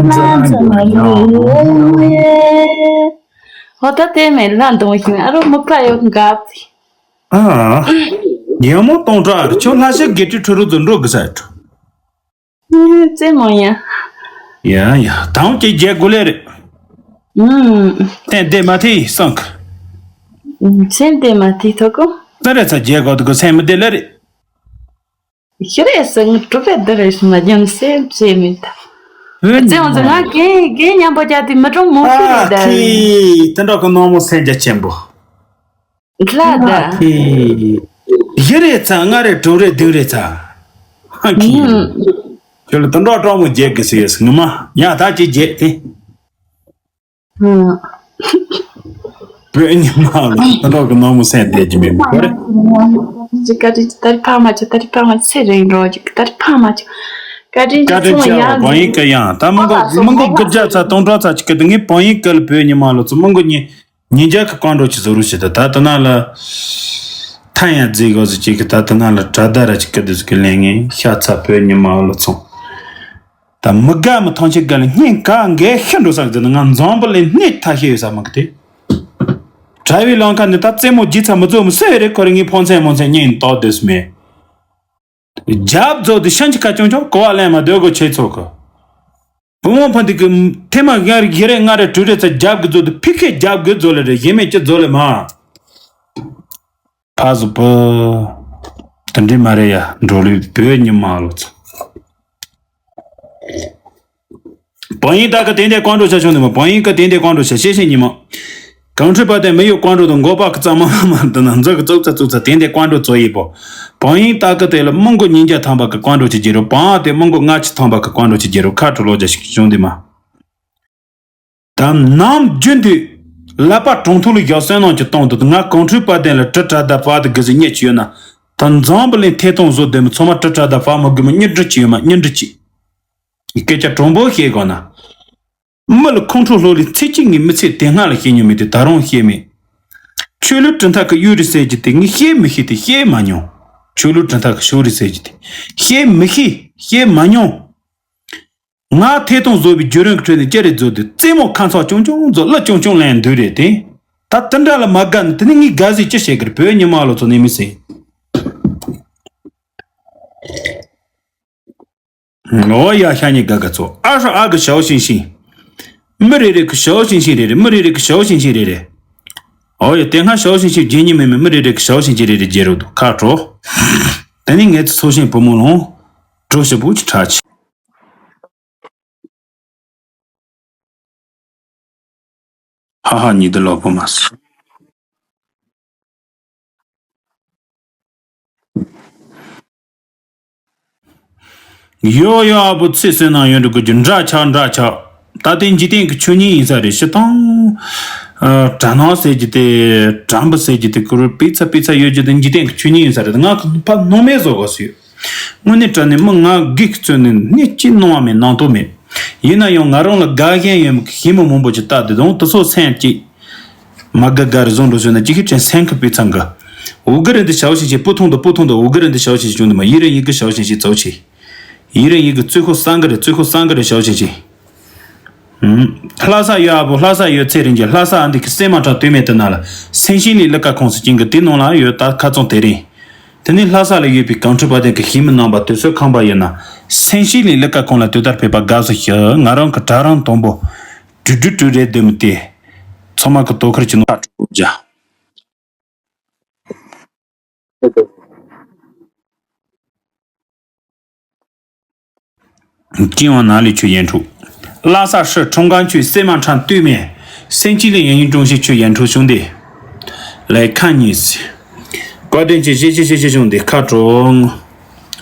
ན་འཛོམས་ཡོང་ཡེ། ཧོ་ད་དེ་མེད་ལ་འདོང་ཞིང་ཨ་རོ་མུ་ཁ་ཡོད་འགབ། ཨ། ཉོན་མོངས་སྟོང་ཕྲག་ཁྱོད་ལྷ་ཞབས་དགེ་བྲིས་ཁྲོ་རུ་དུ་འགྲོ་དགོས་ས་ཁྲོ། རྩེ་མོ་ཡ། ཡ་ཡ་དང་གི་རྒྱལ་དགོས་ལེ་རེད། ཨུམ། ཏན་ཏན་མ་ཐེ་སང་གི། སེམས་ཏེ་མ་ཐེ་ཐོ་གོ། ཙ་རེ་ཚ་རྒྱལ་དགོས་དུ་གོ་སེམས་མི་བདེ་ལེ་རེད། ཤི་རེ་སང་གྲུབ་པའི་བདེ་རེ་ཤི་མ་རྒྱང་སེམས་སེམས་མི་ཐ། ཨོ་རྩེ་མོ་ཚ་ང་རྒན་རྒན་མཉམ་པོ་རྒྱ་དེ་མི་གྲོང་མོ་ཤི་རེད་ད། ཨ་ཁི། དེ་འདྲ་གི་ནོར་མོ་སེམས་རྒྱ་ཆེན་པོ། ལ་ད། ཨེ། བཞི་རེ་ཚ་ལྔ་རེ་དྲུག་རེ་བདུན་རེ་ཚ། ཧ་གི། ཁྱོད་ལ་དུད་འགྲོ་གྲོགས་མོ་རྒྱལ་གི་ཟེར་ཡོད་ངི་མ་ཡ་ད་ཅི་རྒྱལ་ཏེ། བོད་ཉི་མ་ལ་དུད་འགྲོ་གི་ནང་མོ་སེམས་བདེ་གི་མེད་མི་ཁོ་རེ། ཅི་ཀ་ཏི་ཏར་ཕ་མ་ཅི་ཏར་ཕ་མ་ཚེ་རིང་འགྲོ་ཅི་ཏར་ཕ་མ་ཅི་ཀ་ཏི་ཀ་ཏི་ཅི་ཚོང་ཡང་བང་ཡིག་གི་ཡང་ད་མི་འགོ་མི་འགོ་དགུ་བརྒྱ་ཚ་སྟོང་ཕྲག་ཚ་ཅི་ཀ་ཏི་ངས་བང་ཡིག་གི་ལ་བོད་ཉི་མ་ལ་ཚོ་མི་འགོ་ཉི། ཉིན་རྒྱལ་གྱི་བཀའ་འགྲོ་ཆེ་ཟུར་རུ་ཞིག་ཏུ་ད་ལྟ་ན་ལ། ཐན་ཡ་རྫི་གོ་ཟི་ཅིག་གི་ད་ལྟ་ན་ལ་གྲ་ད་ར་ཅིག་གི་དུས་ཀྱི་ལས་ངན་ཤ་ཚ་བོད་ཉི་མ་ལ་ཚོང་། ད་མི་དགའ་མི་ཐང་ཆེ་དགའ་ལ་སྙིང་ག་འགས་ཤི་འགྲོ་ས་གི་ན་ང་འཛམ་བུ་གླིང་སྣེ་ཐ་ཤེ་ཡོད་ས་མི་གི་དེ། གྲྭ་བའི་ལང་ཁ་ནི་ད་རྩེད་མོ་རྒྱུ་ཚ་མི་ཚོ་མི་སོས་རེད་ཁོ་རེ་ངའི་ཕོ་མཚན་མོ་མཚན་སྙིང་ཏོག་དེ་སུ་མེད། རྒྱབ་རྫོགས་དུས་ཤན་གྱི་ཁ་ཆུང་ཆུང་གོ་བ་ལེན་མ་སྡོད་དགོས་ཆེ་ཚོགས་གི། བུ་མོ་ཕ་འདི་གི་ཐེངས་མ་ངར་བཞི་རེ་ལྔ་རེ་དྲུག་རེ་ཚ་རྒྱབ་གི་རྫོགས་དུས་ཕི་ཁེ་རྒྱབ་གི་རྫོགས་ལེ་རེ་གཞན་མེད་ཀྱི་རྫོགས་ལེ་མ། ཕ་བཟོ་པོ། དེ་འདྲི་མ་རེད་ཡ་འགྲོ་ལུས་བོད་ཉི་མ་ལོ་ཚོ། བང་ཡིན་ད་ག་དེ་འདྲའི་ཀོང་གྲོ་བྱ་ཤོང་དུ་མ། བང་ཡིན་ག་དེ་འདྲའི་ཀོང་གྲོ་བྱ་ཤེས་ཤེས་ཉི་མ། གང་འཁྲུལ་པ་དེ་མི་ཡོད་ཀོང་གྲོ་དང་མགོ་པ་གི་གཙང་མ་མ་མ་འདི་ན་འཛག་གི་བཙུགས་ཚ་བཙུགས་ཚ་དེ་འདྲའི་ཀོང་གྲོ་ཚོ་ཡིན་པོ། བང་ཡིན་ད་ག་དེ་ལ་མི་མགོ་ཉིས་བརྒྱ་ཐམ་པ་གི་ཀོང་གྲོ་ཅི་བྱེད་རོ། བང་དེ་མི་མགོ་ལྔ་བཅུ་ཐམ་པ་གི་ཀོང་གྲོ་ཅི་བྱེད་རོ། ཁ་དྲོ་ལོ་རྒྱ་ཞིག་བྱུང་དེ་མ། ད་ནམ་རྒྱུན་དུ་ཀླད་པ་གྲོང་ཐུག་ལ་བཞག་སེམས་ནང་གི་སྟོང་དུ་ང་གང་འཁྲུལ་པ་དེ་ལ་ཏྲི་ཏྲ་ད་ཕ་དེ་གི་ཟི་ཉེ་ཆི་ཡོད་ན། ད་འཛམ་བུ་གླིང་ཐད་གཏོང་བཟོ་དེ་མི་ཚང་མ་ཏྲི་ཏྲ་ད་ཕ་མ་དགོས་མི་གཉིས་འབྲི་ཅི་ཡོད་མ་གཉིས་འབྲི་ཅི། སྐད་ཆ་དྲང་པོ་བཤད་དགོས་ན། མི་ལ་ཁོང་ཁྲོ་ལྷོད་ལས་ཚེ་གཅིག་ངས་མི་ཚེ་དེ་སྔ་ལ་བཤད་མྱོང་མེད་དེ་ད་རུང་བཤད་མེད། ཆོས་ལུགས་གྲུབ་མཐའ་གི་གཡུ་རི་ཟེར་གྱི་དེ་ངས་བཤད་མི་ཤེས་དེ་བཤད་མ་མྱོང་། ཆོས་ལུགས་གྲུབ་མཐའ་གི་ཤོ་རི་ཟེར་གྱི་དེ་བཤད་མི་ཤེས་བཤད་མ་མྱོང་། ང་ཐད་གཏོང་བཟོ་བའི་བརྒྱུད་རིམ་གྱི་ཁྲོད་ནས་ཅི་རེད་བཟོ་དུས་རྩེད་མོ་ཁ་མཚར་ཆུང་ཆུང་བཟོ་གླུ་ཆུང་ཆུང་ལེན་འདུག་རེད་དེ། ད་དེ་འདྲ་ལ་མ་དགའ་ན་དེ་ནི་ངས་དགའ་ཟིག་ཅི་བྱེད་གི་རེད། བོད་ཉི་མ་ལོ་ཚོ་ནས་མི་ཟེར། ཨོ་ཡ་ཤ་ཉེ་དགའ་དགའ་ཚོ་ཨ་ཧྲ་ཨ་གི་ཞའོ་ཤིང་ཤིང་། མི་རེ་རེ་གི་ཞའོ་ཤིང་ཤིང་རེ་རེ། མི་རེ་རེ་གི་ཞའོ་ཤིང་ཤིང་རེ་རེ། ཨོ་ཡ་དེ་སྔ་ཞའོ་ཤིང་ཤིང་རྗེ་ཉིད་མེད་མེད་མི་རེ་རེ་གི་ཞའོ་ཤིང་ཤིང་རེ་རེ་རྗེ་རུ་འདུག་ཁ་དྲོ། དེ་ནི་ངེད་ཚོ་ཚོ་ཤིང་བུ་མོ་ལོང་། གྲོ་ཞིབ་པོ་ཅི་ཁྲ་ཆི། ཧ་ཧ་ཉི་ཟླ་ལོག་པོ་མ་སོང་། ཡོ་ཡོ་ཨ་བུ་ཚེ་བསོད་ནམས་ཡོན་འདྲི་དགོས་རྒྱུ་འདྲ་ཆགས་འདྲ་ཆགས། ད་ལྟའི་འཇིག་རྟེན་གྱི་ཆོས་ཉིད་ཡིན་ས་རེད་ཤི་ཐང་། དྲ་སྣང་ཟེར་གྱི་དེ་དྲ་འབུ་ཟེར་གྱི་དེ་ཀུ་རུ་པི་ཚ་པི་ཚ་ཡོད་རྒྱུ་དེ་འཇིག་རྟེན་གྱི་ཆོས་ཉིད་ཡིན་ས་རེད། ང་ཕ་སྣང་མེད་བཟོ་དགོས་སུ་ཡོད། དངོས་གནས་དྲང་གནས་མི་ང་སྒེར་གྱི་བཙོན་ནས་གནས་གཅིག་གནང་བ་མེད་གནང་ཐུབ་མེད། ཡིན་ན་ཡང་ང་རང་ལ་དགའ་མཁན་ཡོད་མི་གི་ཞི་མི་མང་པོ་ཅིག་ལྟ་དེ་དང་དེ་ཚོ་སེམས་གཅིག་མ་དགའ་དགའ་རེ་བཟོ་འགྲོ་བཟོས་ན་ཅི་ཁི་ཅན་སེམས་ཁི་པི་ཚང་གི། འུ་གི་རེ་འདི་ཞའོ་ཞིང་ཞིང་སྤུ་ཐུང་དུ་སྤུ་ཐུང་དུ་འུ་གི་རེ་འདི་ཞའོ་ཞིང་ཞིང་བྱུང་དུ་མ་ཡི་རེ་ཡི་གི་ཞའོ་ཞིང་ཞིང་ཚོ་ཆེ། ཡི་རེ་ཡི་གི་རྩོད་ཁོ་སང་གི་རེ་རྩོད་ཁོ་སང་གི་རེ་ཞའོ་ཞིང་ཞིང་། ལྷ་ས་ཡོད་ཨ་བོ་ལྷ་ས་ཡོད་ཚེ་རིང་གི་ལྷ་ས་ཨ་འདི་གི་སེ་མ་ཁྲ་སྟོད་སྨད་དུ་ན་ལ་སེང་ཤིང་ལི་ལི་ཀ་ཁོངས་སུ་ཅིང་གི་དེ་ནང་ལ་ཡོད་ད་ཁ་ཚོང་དེ་རིང་། དེ་ནི་ལྷ་ས་ལ་ཡོད་པའི་གངས་ཁྲོད་བ་དན་གྱི་ཞི་མི་རྣམ་པ་དུས་ཚོད་ཁང་པ་ཡོད་ན་སེང་ཤིང་ལི་ལི་ཀ་ཁོངས་ལ་དུས་ལྟར་ཕེབས་པ་དགའ་བསུ་ཞུ། ང་རང་གི་དྲ་རང་དང་པོ་དྲུག་དྲུག་དྲུག་རེད་འདོད་མི་དེ་ཚང་མ་གི་དོ་ཁུར་གྱི་ནང་ཁ་དྲུག་བརྒྱ། ཅིང་བ་ན་ལི་ཆུ་ཡན་ཁྲུ། ལྷ་ས་ཧྲི་ཁྲོང་ཀང་ཆུའི་སེ་མ་ཁྲང་སྟོད་སྨད་སེང་ཆི་ལི་ཡན་ཡིན་ཀྲུང་ཞི་ཆུ་ཡན་ཁྲུ་བྱུང་སྟེ། ལས་ཁ་གཉིས། བཀའ་དྲིན་ཆེ་ཞེ་ཞེ་ཞེ་ཞེ་བྱུང་སྟེ་ཁ་དྲོ།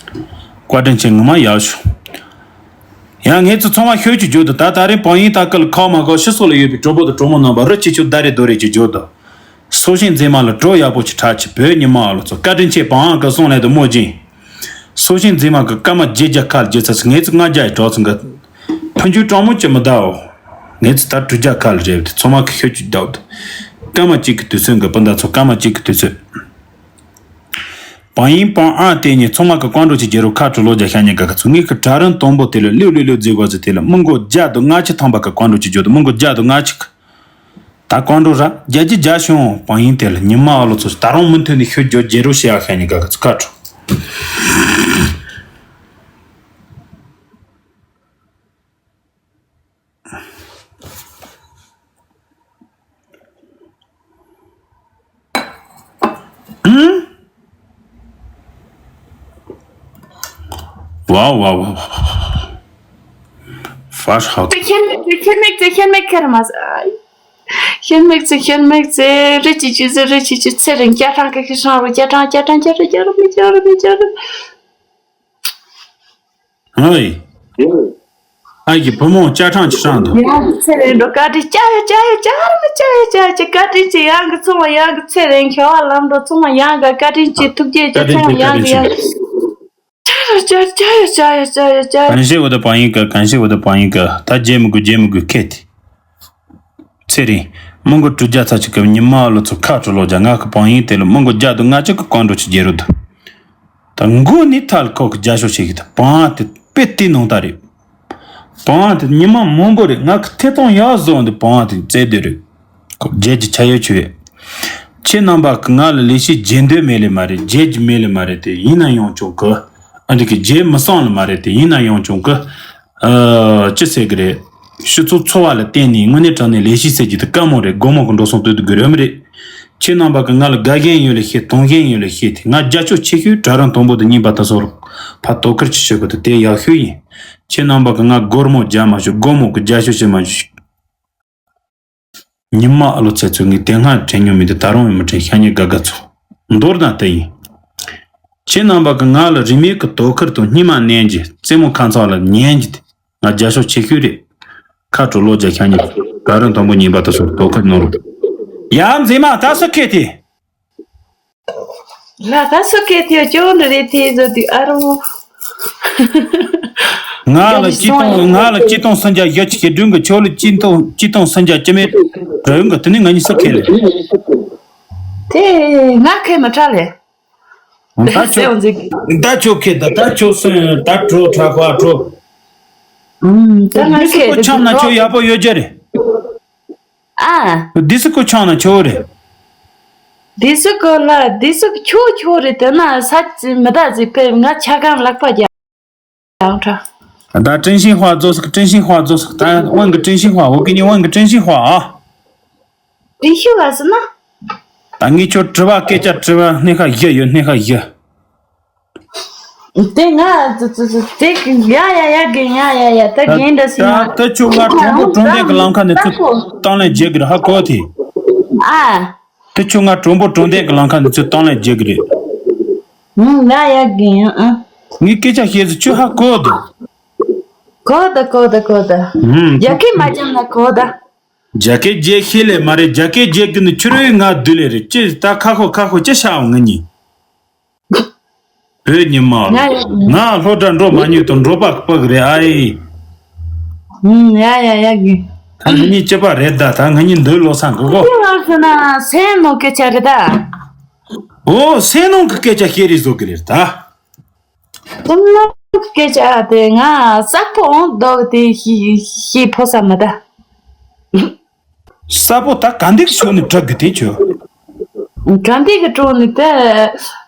བཀའ་དྲིན་ཆེ་ངོ་མ་ཡག་བྱུང་། ཡང་ངེད་ཚོ་ཚང་མ་ཤོད་ཀྱི་རྒྱུ་དུ་ད་ད་རིང་བང་ཡིན་ད་སྐལ་ཁག་མ་ཁག་ཕྱི་སོགས་ལ་ཡོད་པའི་གྲོགས་པོ་དང་གྲོགས་མོ་རྣམ་པ་རི་ཆེ་ཆུ་ད་རེ་རྡོ་རེ་ཀྱི་རྒྱུ་དུ། སོ་ཤིང་འཛིན་མ་ལ་གྲོ་ཡག་པོ་ཅིག་གྲགས་ཀྱི་བོད་ཉི་མ་ཨ་ལོ་ཚོ་བཀའ་དྲིན་ཆེ་བང་ཨང་གི་སོང་ལས་དུ་མོ་སྦྱིན། སོ་ཤིང་འཛིན་མ་གི་སྐར་མ་བརྒྱད་བརྒྱ་ཁ་ལ་བརྒྱད་ཚ་ཚ་ངེད་ཚོ་ལྔ་བརྒྱ་ཡི་གྲོགས་ཚོ་འགའ། ཕུན་ཆུ་གྲང་མོ་ཅི་མི་ཟླའོ། ངེད་ཚོ་ད་དྲུག་བརྒྱ་ཁ་ལ་རེད་དེ་ཚང་མ་གི་ཤོད་ཀྱི་བརྡབ་དུ། སྐར་མ་གཅིག་གི་དུས་ཚོད་འགའ་སྤུན་ཟླ་ཚོ་སྐར་མ་གཅིག་གི་དུས་ཚོད། བང་ཡིན་བང་ཨང་དེ་ཉིད་ཚང་མ་གི་ཀོང་གྲོ་ཅིག་རྒྱལ་རོ་ཁ་དྲུག་ལོ་བརྒྱ་ཤ་ཉེ་ག་གི་ཚོ་ངེད་གི་དྲ་རིན་དང་པོ་དེ་ལ་ལེའུ་ལེའུ་ལེའུ་རྫི་བ་ཟི་དེ་ལ་མི་མགོ་བརྒྱ་དང་ལྔ་བཅུ་ཐམ་པ་གི་ཀོང་གྲོ་ཅིག་རྒྱོ་དུ་མི་མགོ་བརྒྱ་དང་ལྔ་བཅུ་གི། ད་ཀོང་གྲོ་ར་རྒྱ་ཇི་རྒྱ་ཤོང་བང་ཡིན་དེ་ལ་ཉི་མ་ཨ་ལོ་ཚོ་ད་རུང་མུ་མཐུད་ནས་ཤོད་རྒྱོ་རྒྱལ་རོ་ཤི་ཡ་ཤ་ཉེ་ག་གི་ཚོ་ཁ་དྲུག Wow, wow, wow, wow. Fast how? ཁྱེད་མིག་ཁྱེད་མིག་ཁྱེད་མིག་ཁྱེར་མ་ཟ། ཁྱེད་མིག་ཚེ་ཁྱེད་མིག་ཚེ་རི་ཅི་ཅི་ཟེར་རི་ཅི་ཅི་ཚེ་རིང་སྐྱ་ཁྲང་གི་ཁི་ཧྲང་རུ་སྐྱ་ཁྲང་སྐྱ་ཁྲང་སྐྱ་ཁྲང་སྐྱ་རུ་མི་སྐྱ་རུ་མི་སྐྱ་རུ། ཨོའི། ཨ་ཡི་བུ་མོ་སྐྱ་ཁྲང་ཅི་ཧྲང་འདུག་ཡང་གི་ཚེ་རིང་འགྲོ་བཀའ་དྲིན་སྐྱ་ཡོད་སྐྱ་ཡོད་སྐྱ་རུ་མི་སྐྱ་ཡོད་སྐྱ་ཡོད་སྐྱ་བཀའ་དྲིན་ཆེ། ཡང་གི་ཚོང་བ་ཡང་གི་ཚེ་རིང་ཁྱོད་བ་ལམ་འགྲོ་ཚོང་བ་ཡང་གི་བཀའ་དྲིན་ཆེ། ཐུགས་རྗེ་ཆེ། ཚོང་བ་ཡང་གི་ཡང་གི་སྐྱ་ཡོད་སྐྱ་ཡོད་སྐྱ་ཡོད་སྐྱ་ཡོད་སྐྱ་ཡོད་སྐྱ་ཡོད། གང་ཤེས་འོ་ད་བང་ཡིན་ག་གང་ཤེས་འོ་ད་བང་ཡིན་ག་ད་རྗེ་མི་དགོས་རྗེ་མི་དགོས་ཁེ་ཏི། ཚེ་རིང་། མི་མགོ་དྲུག་བརྒྱ་ཚ་གཅིག་གི་ཉི་མ་ལོ་ཚོ་ཁ་དྲོ་ལོ་བརྒྱ་ང་གི་བང་ཡིན་དེ་ལ་མི་མགོ་བརྒྱ་དང་ལྔ་བཅུ་གི་ཀོང་གྲོ་ཆུ་རྒྱལ་རུ་དུ། ད་མགོ་ནི་ཐལ་ཁོག་གི་རྒྱ་ཤོག་ཞིག་གི་ད་བང་དེ་དཔེ་དེ་ནང་ད་རེད། བང་དེ་ཉི་མ་མང་པོ་རེད་ང་གི་ཐེ་ཐོང་ཡག་བཟོ་འདི་བང་དེ་བཙལ་འདོད་རེད། ཁོ་རྒྱལ་གྱི་ཆ་ཡོད་ཆུ་ཡོད། ཁྱེད་རྣམ་པ་གི་ང་ལ་ལས་ཤིག་རྗེས་འདོད་མེད་ལེ་མ་རེད་རྒྱལ་གྱི་མེད་ལེ་མ་རེད་དེ་ཡིན་ན་ཡང་ཆོག་གི། ཨ་འདི་གི་རྗེས་མི་སང་ལ་མ་རེད་དེ། ཡིན་ན་ཡང་ཅུང་གི་ཨ་ཅི་ཟེར་གི་རེད། སྤྱི་ཚོགས་འཚོ་བ་ལ་བརྟེན་ནས་དངོས་གནས་དྲང་གནས་ལས་གཞི་ཟེར་གྱི་དེ་དཀའ་མོ་རེད། སྒོར་མོ་གི་འགྲོ་སོང་སྟོད་དུ་དགོས་རེད་མི་རེད། ཁྱེད་རྣམ་པ་གི་ང་ལ་དགའ་ཞེན་ཡོད་ལ་ཤེས། དུང་ཞེན་ཡོད་ལ་ཤེས་ཏེ། ང་རྒྱ་ཤོག་ཆེ་ཤོས་གྲལ་རིམ་དང་པོ་དུ་གཉིས་པ་དུ་སོར་ཕ་དོ་ཁུར་ཆེ་ཤོས་གི་དུ་དེ་ཡག་ཤོས་ཡིན། ཁྱེད་རྣམ་པ་གི་ང་སྒོར་མོ་རྒྱ་མ་ཤོག་སྒོར་མོ་གི་རྒྱ་ཤོག་ཆེ་མ་ཤོག་ཉི་མ་ཨ་ལོ་ཚེ་ཚོད་ངས་དེ་སྔ་དྲན་མྱོང་མི་འདུག་ད་རུང་ཡང་མི་དྲན། ཤ་ཉེ་དགའ་དགའ་ཚོ། མདོར་ན་དེ་ཡིན། ཁྱེད་རྣམ་པ་གི་ང་ལ་རིན་མེད་ཀྱི་དོ་ཁུར་དང་སྙིང་མ་མནན་གྱི་རྩེད་མོ་ཁ་མཚར་ལ་ཉན་གྱི་དེ། ང་རྒྱ་ཤོག་ཆེ་ཤོས་རེད། ཁ་དྲོ་ལོ་རྒྱ་ཤ་ཉེ་ག་རུ་དང་པོ་ཉིན་པ་དུ་སོར་དོ་ཁུར་ནོར། ཡ་མཛེས་མ་ད་སུ་ཁེ་དེ། ལ་ད་སུ་ཁེ་དེ་ཅོ་འདི་རེད་དེ་ཟོ་དུ་ཨ་རོ། ང་ལ་སྐྱིད་གཏོང་ང་ལ་སྐྱིད་གཏོང་སུན་ཅག་ཡོད་ཅིག་གི་སྒྲུང་གི་ཆོ་ལ་སྐྱིད་གཏོང་སྐྱིད་གཏོང་སུན་ཅག་ཅི་མེད་རོལ་གི་དེ་ནི་ང་གཉིས་སུ་ཁེ་ལེ། དེ་ང་ཁེ་མ་ཁྲ་ལེ། ད་ཆོ་ད་ཆོ་ཁེ་ད་ད་ཆོ་སུན་ད་གྲོ་ཁྲ་ཁ་གྲོ། ད་ང་ཁེ་ཁོ་ཆང་ན་ཆོ་ཡག་པོ་ཡོད་རྒྱུ་རེད། ཨ། འདི་སི་ཀོ་ཆང་ན་ཆོ་རེད། འདི་སི་ཀོ་ལ་འདི་སི་ཆོ་ཆོ་རེད། དེ་ན་ས་མི་ད་ཟིག་པས་ང་ཆ་གང་ལག་པ་རྒྱག་ཡང་ཁྲ། ད་真心话做ཟིག真心话做ཟིག་ད་问个真心话我给你问个真心话啊。真心话是呢。ད་ངས་ཁྱོད་དྲི་བ་སྐད་ཆ་དྲི་བ་སྣེ་ཁ་བཞི་ཡོད། སྣེ་ཁ་བཞི། དེ་ང་ཙི་ཙི་ཙི་དེ་ཡ་ཡ་ཡ་རྒན་ཡ་ཡ་ཡ་ད་རྒན་འདྲ་སི་མ། ད་ད་ཁྱོད་ང་གྲོང་པོ་གྲོང་སྡེ་གི་ལམ་ཁ་ནས་ཚུར་བཏང་ལེན་བྱེད་གི་རེད་ཧ་གོ་དེ། ཨ། ད་ཁྱོད་ང་གྲོང་པོ་གྲོང་སྡེ་གི་ལམ་ཁ་ནས་ཚུར་བཏང་ལེན་བྱེད་གི་རེད། ཧུམ་ཡ་ཡ་རྒན་ཡ་ཨ། ངའི་སྐད་ཆ་བཤད་ཟིག་ཁྱོད་ཧ་གོ་དེ། གོ་ད་གོ་ད་གོ་ད། ཧུམ་རྒྱ་སྐད་མ་སྦྱངས་ན་གོ་ད། རྒྱ་སྐད་བརྗེད་ཤེས་ལེ་མ་རེད། རྒྱ་སྐད་བརྗེད་གི་ནི་ཁྱོད་རེ་ང་བསྡུ་ལེ་རེད། ཅི་ད་ཁ་ཁོ་ཁ་ཁོ་ཅི་ཤ་འོང་ང་གཉིས། བོད་ཉི་མ། ང་ང་སློབ་གྲྭ་འགྲོ་མ་མྱོང་དང་འགྲོ་པ་སྤུ་གི་རེད་ཨ་ཡེ། ཡ་ཡ་ཡ་གི། ད་ང་གཉིས་སྐྱིད་པ་རེད་ད། ད་ང་གཉིས་འདོད་ལོ་སང་གི་གོ། ཅི་ལབ་ཟེར་ན་སེམས་ནང་སྐད་ཆ་རེད་ད། ཨོ་སེམས་ནང་གི་སྐད་ཆ་བཤད་རེས་བཟོ་གི་རེད་ད། སེམས་ནང་གི་སྐད་ཆ་དེ་ང་གསར་པོ་འོང་མདོག་དེ་ཤི་ཤི་ཕོ་ས་མ་ད། གསར་པོ་ད་ག་འདི་གི་ཕྱོགས་ནས་གྲག་གི་དེ་ཆོ། ག་འདི་གི་གྲོགས་ནི་དེ་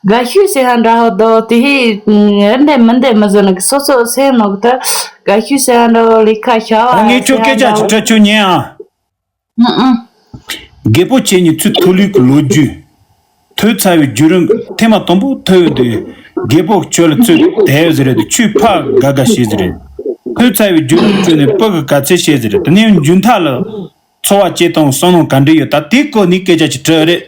དགའ་ཤོས་ཟེར་ཧ་འདྲ་ཧོ་དོ་དེ་ཧི་འདི་མི་འདི་མི་ཟེར་ནི་གི་སོ་སོ་སེམས་ནང་གི་དེ་དགའ་ཤོས་ཟེར་ཧ་འདྲ་ཧོ་ལི་ཁ་ཤ་བ་ད་ངས་ཁྱོད་སྐད་ཆ་ཅིག་དྲི་ཆོག་ཉན་ཨ། ཨང་ཨང་། རྒད་པོ་ཁྱེད་གཉིས་ཚུར་ཐོག་ལུས་ཀྱི་ལོ་རྒྱུས། ཐོས་ཚར་བའི་བརྒྱུད་རིམ་ཐེངས་མ་དང་པོ་ཐོས་ཡོང་དུས་རྒད་པོ་ཁྱོད་ལ་ཚུར་དེ་ཡོད་ཟེར་རེད་དེ་ཁྱོས་ཕ་དགའ་དགའ་བྱས་ཟེར་རེད། ཐོས་ཚར་བའི་བརྒྱུད་རིམ་ཁྲོད་ནས་སྤུ་གི་ག་ཚད་བྱས་ཟེར་རེད། དེ་ནས་མཇུག་མཐའ་ལ་འཚོ་བ་སྐྱེལ་སྟངས་བསམ་བློ་ག་འདྲ་ཡོད་ད་དེ་སྐོར་ནས་སྐད་ཆ་ཅིག་དྲི་རེད།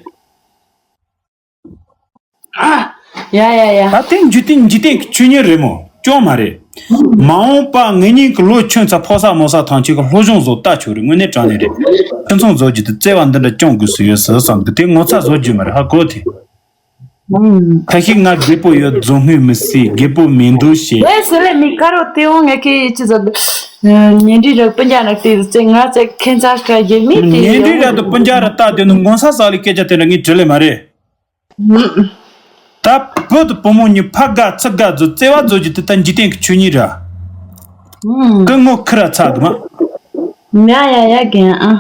ཨ། ཡ་ཡ་ཡ། ད་དེ་འཇིག་རྟེན་འཇིག་རྟེན་གྱི་ཆོས་ཉིད་རེད་མོ། ཅུང་མ་རེད། མ་འོངས་པ་ངེད་གཉིས་ཀྱི་ལོ་ཆུང་ཙག་ཕོ་གསར་མོ་གསར་ཐམས་ཅད་ཀྱི་སློབ་སྦྱོང་བཟོ་ལྟ་ཆོག་རེད། དངོས་གནས་དྲང་གནས་རེད། ཁྱིམ་ཚང་བཟོ་རྒྱུ་དེ་བརྩེ་བ་འདི་འདྲ་སྐྱོང་དགོས་སུ་ཡོད་ཟེར་བསམ་གི་དེ་ངོ་ཚ་བཟོ་རྒྱུ་མ་རེད་ཧ་གོ་དེ། ཁ་ཤས་ང་རྒད་པོ་ཡོད་རྫོང་སྔོན་མི་སྲིད་རྒད་པོ་མེད་འདུག་བཤད། ཨེ་སི་ལེ་མི་ཀ་རོ་དེ་འོང་ངས་ཁྱི་ཅི་ཟ་ཉེ་འབྲི་ར་སྤུན་ཀྱག་ར་དེ་ཟེར་ང་ཚེ་ཁྱེད་ཚ་སྐྲ་རྒྱལ་མི་དེ་ཉེ་འབྲི་ར་དུ་སྤུན་ཀྱག་ར་ལྟ་དེ་ནི་ངོ་ཚ་ཟ་ལི་སྐད་ཆ་དེ་འདྲ་ངས་དྲི་ལེ་མ་རེད། ད་བུ་དང་བུ་མོ་གཉིས་ཕ་དགའ་ཚུ་དགའ་བཟོ་བརྩེ་བ་བཟོ་རྒྱུ་དེ་ད་འཇིག་རྟེན་གྱི་ཆོས་ཉིད་ར། ཀི་ངོ་ཁི་ར་ཚ་གི་མ། ཡ་ཡ་ཡ་རྒན་ཨ།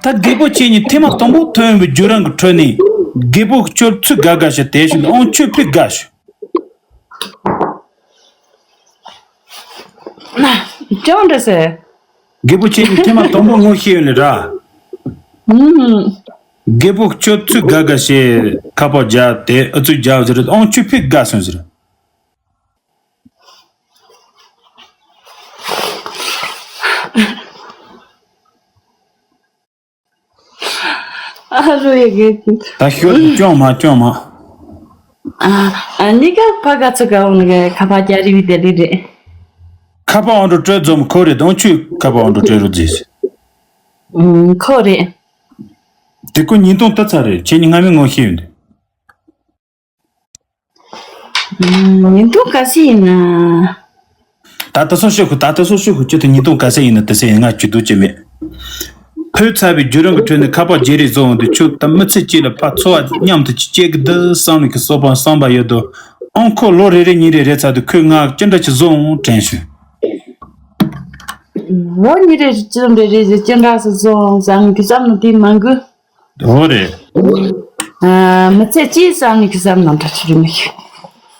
ད་རྒད་པོ་ཁྱེད་གཉིས་ཐེངས་མ་དང་པོ་ཐོན་པའི་བརྒྱུད་རིམ་གྱི་ཁྲོད་ནས་རྒད་པོ་ཁྱོད་ཚུར་དགའ་དགའ་ཞིག་དེ་བཞིན་ཨང་ཁྱོད་ཕི་དགའ་ཞིག་ཅང་འདྲ་ཟེར། རྒད་པོ་ཁྱེད་ཀྱིས་ཐེངས་མ་དང་པོ་ངོ་ཤེས་ཡོད་ལེ་ར། ཧུམ། རྒད་པོ་ཁྱོད་ཚུར་དགའ་དགའ་བྱས་ཁ་པར་རྒྱག་དེ་ཨུ་ཚུགས་རྒྱག་ཟེར་ཨང་ཁྱོད་ཕི་དགའ་སོང་ཟེར། ཨ་རོ་ཡ་གི། ད་ཤོད་ཅོང་མ་ཅོང་མ། ཨ་ཨ་ནི་ཀ་ཕ་ག་ཚོ་ག་འོང་གི་ཁ་པར་རྒྱག་རི་བི་དེ་ལི་རེད། ཁ་པར་ཨང་དུ་སྤྲོད་འཛོམས་ཁོ་རེད་དང་ཆུ་ཁ་པར་ཨང་དུ་སྤྲོད་རུ་རྫིས། ཁོ་རེད། དེ་ཀོ་ཉིན་ཐོང་ལྟ་ཚར་རེད་ཁྱེད་ཉིད་སྔ་མའི་ངོ་ཤེས་ཡོད་འདུག་ཉིན་ཐོ་ག་ཚོད་ཡིན་ན། ད་ལྟ་སོ་ཤོད་ཁུ་ད་ལྟ་སོ་ཤོད་ཁུ་ཅི་ཐུ་ཉིན་ཐོ་ག་ཚོད་ཡིན་ན་དེ་ཚོད་ཡིན་ང་ཇུས་གཏོགས་བྱེད་མེད། ཕོད་ཚར་བའི་བརྒྱུད་རིམ་གྱི་ཁྲོད་ནས་ཁ་པར་བརྗེ་རེས་བཟོ་འོང་དུས་ཁྱོད་ད་མི་ཚེ་གཅིག་ལ་ཕར་འཚོ་བ་མཉམ་དུ་ཅི་སྐྱེལ་གི་འདུག་བསམ་ནས་ཁི་སོ་པ་བསམ་པ་ཡོད་དོ། ཨང་ཁོ་ལོ་རེ་རེ་གཉིས་རེ་རེ་ཚར་དུས་ཁོས་ང་ཅི་འདྲ་ཅིག་བཟོ་འོང་དྲན་ཞུ། ལོ་གཉིས་རེ་ཅི་འདྲ་རེ་ཅི་འདྲ་ཞིག་བཟོ་འོང་བསམ་གི་བསམ་ནི་དེ་མང་གི། འོ་རེད། ཨ། མི་ཚེ་གཅིག་བསམ་ནས་ཁྱོད་བསམ་ནང་འདྲ་ཆི་རེད་མི་ཤེས།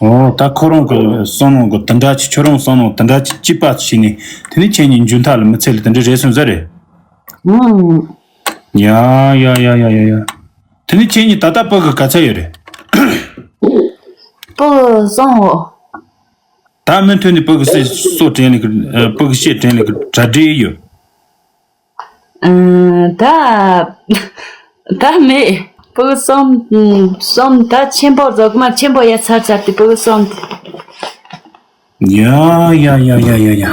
ཨོ་ད་ཁོ་རང་གི་བསམ་བློ་གི་དེ་འདྲ་ཅིག་ཁྱོད་རང་བསམ་བློ་དེ་འདྲ་ཅིག་གཅིག་པ་ཞིག་ནས་དེ་ནས་ཁྱེད་གཉིས་མཇུག་མཐའ་ལ་མི་ཚེ་ལ་དེ་འདྲ་རེད་སོང་ཟེར་རེད། ཨང་། ཡ་ཡ་ཡ་ཡ་ཡ་ཡ། དེ་ནས་ཁྱེད་གཉིས་ད་ལྟ་སྤུ་གུ་ག་ཚད་ཡོད་རེད། སྤུ་གུ་གསུམ་ཡོད། ད་མུ་མཐུད་ནས་སྤུ་གུ་སུ་སོ་དྲན་ལེ་གི་སྤུ་གུ་བཤད་དྲན་ལེ་གི་གྲ་སྒྲིག་ཡོད། ཨ། ད་ད་མེད། སྤུ་གུ་གསུམ་གསུམ་ད་ཆེན་པོ་རྫོགས་མ་ཆེན་པོ་ཡ་ཚར་ཚར་ཏེ་སྤུ་གུ་གསུམ། ཡ་ཡ་ཡ་ཡ་ཡ་ཡ།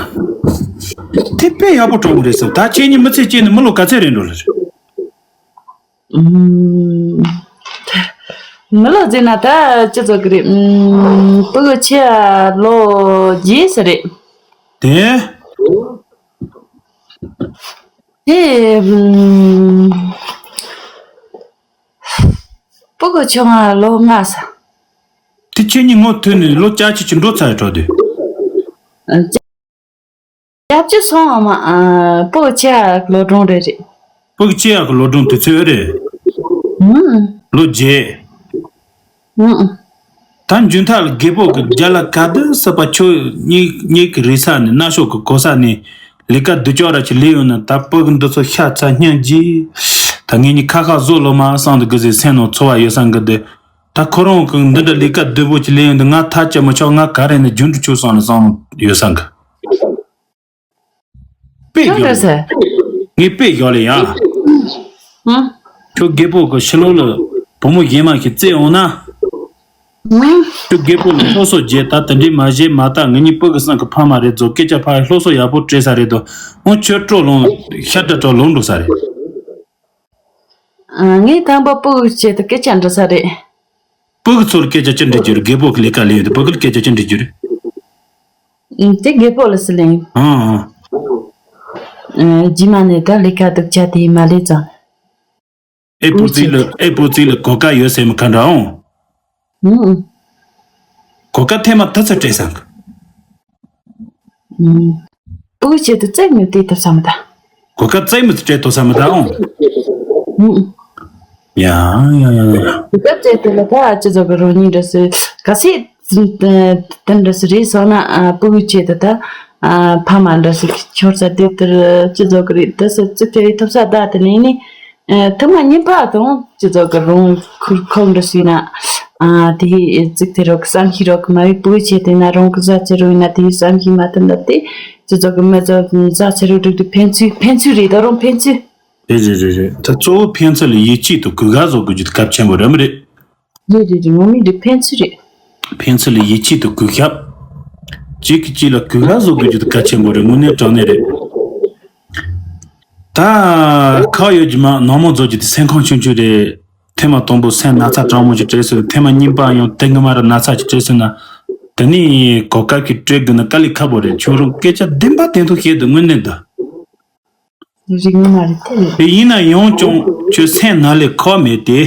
དེ་དཔེ་ཡག་པོ་གྲོགས་པོ་རེད་ཟེར། ད་ཁྱེད་གཉིས་མི་ཚེ་སྐྱེལ་ནས་མི་ལོ་ག་ཚད་རེད་འགྲོ་ལེ་རེད། ཨུམ། མི་ལོ་ཟེར་ན་ད་ཅི་ཚོད་ཀྱི་རེད། ཨུམ། སྤུ་གུ་ཆེ་ལོ་བརྒྱད་ཙམ་རེད། དེ། དེ། ཨུམ། སྤུ་གུ་ཆུང་བ་ལོ་ལྔ་ཙམ། དེ་ཁྱེད་གཉིས་ངོ་ཐོན་ནས་ལོ་བརྒྱད་ཅུ་ཅིག་འགྲོ་ཚར་ཡོད་འགྲོ་དེ། ཨ། བརྒྱད་ཅུ་སོང་བ་མ། ཨ། སྤུ་གུ་ཆེ་བ་གི་ལོ་གྲངས་རེད་རེད། སྤུ་གུ་ཆེ་བ་གི་ལོ་གྲངས་དུས་ཚོད་རེད། ཨུམ། ལོ་བརྒྱད། ཨུམ། ད་མཇུག་མཐའ་ལ་རྒད་པོ་གི་རྒྱ་ལ་ག་དུས་སྲིད་པ་ཁྱོད་གཉིས་གཉིས་ཀྱི་རེ་ས་ནས་གནའ་ཤོག་གི་གོ་ས་ནས་ལས་ཀ་སྡུག་ཅག་ར་ཅིག་ལས་ཡོང་ན། ད་སྤུ་གུ་འདི་ཚོ་ཤ་ཚ་སྙིང་རྗེ། ད་ངེད་གཉིས་ཁ་ཁ་བཟོ་ལོ་མ་བསམ་དུ་གི་ཟེར་སེམས་ནང་ཚོར་བ་ཡོད་བསམ་གི་འདུག་ད་ཁོ་རང་གི་འདི་འདྲ་ལས་ཀ་སྡུག་པོ་ཅིག་ལས་ཡོང་དུས་ང་ཐག་བཅད་མི་ཆོག་ང་ག་རེ་ནས་རྒྱུན་དུ་ཆོག་བསམ་ལ་བསམ་ཡོད་བསམ་གི། དཔེ་ཡག་ལེ། ཡང་ཟེར། ངས་དཔེ་ཡག་ལེ་ཡ། ཧུམ། ཁྱོད་རྒད་པོ་གི་ཕྱི་ལོགས་ལ་བུ་མོ་གཞན་མ་ཞིག་བཙལ་འོང་ན། ཧུམ། ཁྱོད་རྒད་པོ་ལ་སློབ་གསོ་བརྒྱབ། ད་དེ་འདྲའི་མ་བྱེད་མ་ད། ངེད་གཉིས་སྤུ་གུ་གསུམ་གི་ཕ་མ་རེད་ཟེར། སྐད་ཆ་ཕར་སློབ་གསོ་ཡག་པོ་སྤྲད་ས་རེད་དོ། འོ་ཁྱོད་སྤྲོ་ལངས་ཤ་སྟག་སྤྲོ་ལངས་འགྲོ་ས་རེད། ཨ། ངས་དང་པོ་སྤུ་གུ་ཆེད་དུ་སྐད་ཆ་འདྲི་ས་རེད། སྤུ་གུ་ཚོར་སྐད་ཆ་ཅི་འདྲི་རྒྱུ་རེད། རྒད་པོ་གི་ལས་ཀ་ལས་ཡོང་དུས་སྤུ་གུ་ལ་སྐད་ཆ་ཅི་འདྲི་རྒྱུ་རེད། ཨ། དེ་རྒད་པོ་ལ་སུ་ལེན། ཨང་ཨང་། ཨ། རྗེས་མ་ནས་ད་ལས་ཀ་སྡུག་ཅག་དེ་མ་ལས་ཙང་། ཨེ་པོ་ཙི་ལ་ཨེ་པོ་ཙི་ལ་གོ་སྐབས་ཡོད་ཟེར་མི་ག་འདྲ་འོང་། ཨང་། གོ་སྐབས་ཐེངས་མ་དུ་ཚོད་སྤྲད་སང་། ཨང་། སྤུ་གུ་ཆེད་དུ་བཙལ་མི་སྤྲད་ཐུབ་ས་མི་ད། གོ་སྐབས་བཙལ་མི་སྤྲད་ཐུབ་ས་མི་ད་འོང་། ཨང་། ཡ་ཡ་ཡ་ཡ། གོ་སྐབས་བཙལ་དུས་ལ་ད་ཅི་ཚོད་གི་རང་ཉིད་འདྲ་སུ་ག་སེ་དེ་འདྲ་སུ་རེད་སོང་ན། ཨ། སྤུ་གུ་ཆེད་དུ་ད། ཨ། ཕ་མ་འདྲ་སུ་ཁྱོད་ས་དེ་ལྟར་ཅི་ཚོད་གི་རེད། དུ་སུ་ཙི་ཕེ་ཐུབ་ས་ད་དེ་ནས་ནི། ཨ། ཐུག་མ་ཉིན་པ་དང་ཅི་ཚོད་གི་རང་ཁུར་ཁོག་འདྲ་སུ་ཡིན་ན། ཨ། དེ་ཙི་ཐེ་རོག་བསམ་ཤེས་རོག་མ་བི་སྤུ་གུ་ཆེད་དུ་ན་རང་གི་བཟའ་ཚེ་རོག་ཡིན་ན་དེ་བསམ་ཤེས་མ་ཐུབ་ན་དེ་ཅི་ཚོད་གི་མི་ཚོ་བཟའ་ཚེ་རོག་སྒྲིག་དུས་ཕན་ཚུན་ཕན་ཚུན་རེད། ད་རུང་ཕན་ཚུན། རེད་རེད་རེད་རེད། ད་གཙོ་བོ་ཕན་ཚུན་ལ་ཡིད་ཆེས་དང་གུས་བཀུར་བཟོ་དགོས་རྒྱུ་དེ་གལ་ཆེན་པོ་རེད་མི་རེད། རེད་རེད་རེད། ངོ་མ་རེད། ཕན་ཚུན་རེད། ཕན་ཚུན་ལ་ཡིད་ཆེས་དང་གུས་ཞབས། གཅིག་གིས་གཅིག་ལ་གུས་བཀུར་བཟོ་དགོས་རྒྱུ་དེ་གལ་ཆེན་པོ་རེད། དངོས་གནས་དྲང་གནས་རེད། ད་ཁག་ཡོད་རྒྱུ་མ་ནག་མོ་བཟོ་རྒྱུ་དེ་སེམས་ཁམས་ཆུང་ཆུང་རེད། ཐེངས་མ་དང་པོ་སེམས་ན་ཚ་གྲང་མོ་ཞིག་སྤྲད་སོང་། ཐེངས་མ་གཉིས་པ་ཡང་དེ་སྔ་མ་ར་ན་ཚ་ཞིག་སྤྲད་སོང་ན། དེ་ནས་གོ་སྐབས་ཤིག་སྤྲད་དགོས་ན་དཀའ་ལས་ཁག་པོ་རེད། ཁྱོད་རང་སྐད་ཆ་བདེན་པ་བདེན་ཐོག་བཤད་དུས་དངོས་གནས་འདི། རིག་ངོ་མ་རེད་དེ། དེ་ཡིན་ན་ཡང་ཀྱང་ཁྱོད་སེམས་ནང་ལས་ཁོག་མེད་དེ།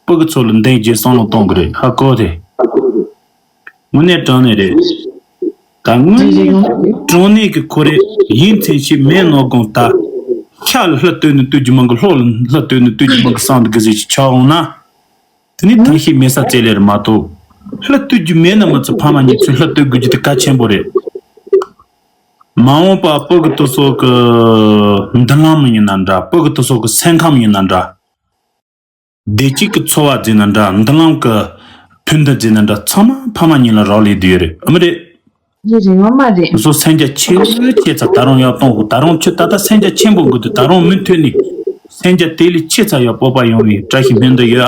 སྤུ་གུ་ཚོ་ལ་འདང་རྒྱག་བསམ་བློ་གཏོང་གི་རེད། ཧ་གོ་དེ། དངོས་གནས་དྲང་གནས་རེད། ད་དངོས་གནས་དྲང་གནས་ཀྱི་ཁོ་རེ་ཡིན་ཚད་ཞིག་མེད་ནོ་དགོངས། ད་ཤ་ལ་ལྷ་བསྟོད་ནས་བསྟོད་རྒྱུ་མང་གི། ལྷོ་ལ་ལྷ་བསྟོད་ནས་བསྟོད་རྒྱུ་མང་གི་བསམ་དུ་གི་ཟིག་ཅིག་ཆགས་འོང་ན། དེ་ནི་ཐབས་ཤེས་མེད་ས་བཙལ་ལེ་རེད་མ་གཏོགས། ལྷ་བསྟོད་རྒྱུ་མེད་ན་མི་ཚོ་ཕ་མ་གཉིས་ཚོས་ལྷ་བསྟོད་དགོས་རྒྱུ་དེ་གལ་ཆེན་པོ་རེད། མ་འོངས་པ་སྤུ་གུ་དེ་ཚོ་གི་མདུན་ལམ་ཡིན་ན་འདྲ། སྤུ་གུ་དེ་ཚོ་གི་སེམས་ཁམས་ཡིན་ན་འདྲ། བདེ་སྐྱིད་ཀྱི་འཚོ་བ་བརྩིས་ན་འདྲ། མདུན་ལམ་གྱི་ཕན་བདེ་བརྩིས་ན་འདྲ། ཚང་མ་ཕ་མ་གཉིས་ལ་རག་ལས་བསྡད་ཡོད་རེད། ཨ་མི་རེད། རེད་རེད། ངོ་མ་རེད། ང་ཚོ་སེམས་རྒྱ་ཆེ་ཆེ་ཙམ་ད་རུང་ཡར་གཏོང་དགོས། ད་རུང་ཁྱོད་ད་ལྟ་སེམས་རྒྱ་ཆེན་པོ་དགོས་དུས། ད་རུང་མུ་མཐུད་ནས་སེམས་རྒྱ་དེ་ལས་ཆེ་ཙམ་ཡར་སྤོབས་པ་ཡོང་བའི་བཀྲ་ཤིས་སྨོན་འདུན་ཡོད་ཨ།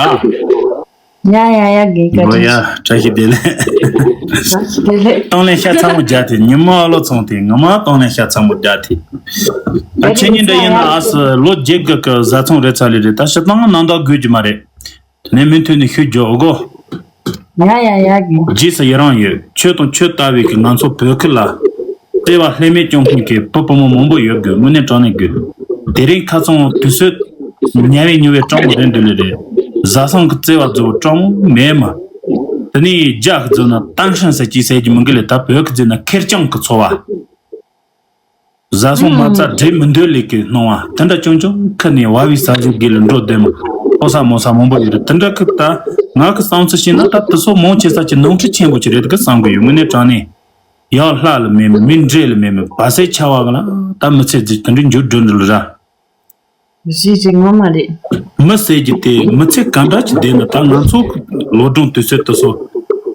ཡ་ཡ་ཡ། དགེ་བཀའ་འོ་ཡ། དྲིན་ཆེ། བཀྲ་ཤིས་བདེ་ལེགས། བཀྲ་ཤིས་བདེ་ལེགས། གཏོང་ལེན་ཤ་ཚ་མོ་རྒྱག་དེ། ཉི་མ་ཨ་ལོ་ཚོང་དེ་ངོ་མ་གཏོང་ལེན་ཤ་ཚ་མོ་རྒྱག་དེ། ད་ཁྱེད་གཉིས་འདྲ་ཡིན་ན་ཨ་སི་ལོ་བརྒྱད་དགུ་གི་བཟའ་ཚང་རེད་ཚར་ལེ་རེད། ད་ཞིབ་ཏང་ནང་དག་དགོས་ཀྱི་མ་རེད། དེ་ནས་མུ་མཐུད་ནས་ཤུགས་རྒྱོབ་གོ། ཡ་ཡ་ཡ་གི། རྗེས་སུ་ཡི་རང་ཡོད། ཁྱོད་དང་ཁྱོད་ལྟ་བུའི་གི་ང་ཚོ་བོད་ཁུལ་ལ་བརྩེ་བ་ལྷད་མེད་སྐྱོང་མཁན་གྱི་བུ་བུ་མོ་མང་པོ་ཡོད་དགོས། དངོས་གནས་དྲང་གནས་དགོས། དེ་རིང་ཁ་སང་དུས་ཚོད་ཉལ་བའི་ཉལ་བའི་སྤྲང་པོ་རེད་འདུག་ལེ་རེད། བཟའ་ཚང་གི་བརྩེ་བ་རྫོགས་སྤྲང་པོ་མེད་མ། དེ་ནས་རྒྱ་གི་བརྫོས་ན་ཏང་ཧྲན་ཟེར་གྱི་ཟེར་གྱི་མི་འགི་ལེ། ད་བོད་ཀྱི་བརྫོས་ན་ཁེར་རྐྱང་གི་འཚོ་བ། བཟའ་ཚང་མ་རྩ་འགྲིག་མི་འདོད་ལས་ཀྱི་སྣང་བ་དེ་འདྲ་ཅུང་ཅུང་ཁུར་ནས་བ་བའི་ས་གཞི་དགེ་ལ་འགྲོ་བསྡད་མོ། ཕོ་ས་མོ་ས་མང་པོ་ཡོད་རེད། དེ་འདྲ་ཁུར་ད་ ང་གི་བསམ་ཚུལ་བཤད་ན་ད་དེ་ཚོ་མང་ཆེ་ས་ཀྱི་ནོར་འཁྲུལ་ཆེན་པོ་ཅིག་རེད་གི་བསམ་གི་ཡོད། དངོས་གནས་དྲང་གནས་ཡང་ལྷ་ལ་མེད་མི་མི་འདྲེ་ལ་མེད་མི་བ་སའི་ཆ་བ་གི་ལ་ད་མི་ཚེ་འདི་དེ་འདྲའི་འགྱུར་འགྲོ་འདི་ལ་ར། རེད་རེད་ངོ་མ་རེད། མི་ཟེར་གྱི་དེ་མི་ཚེ་ག་འདྲ་ཅིག་བསྡད་ན་ད་ང་ཚོ་ལོ་གྲངས་དུས་ཚོད་དུ་སོ།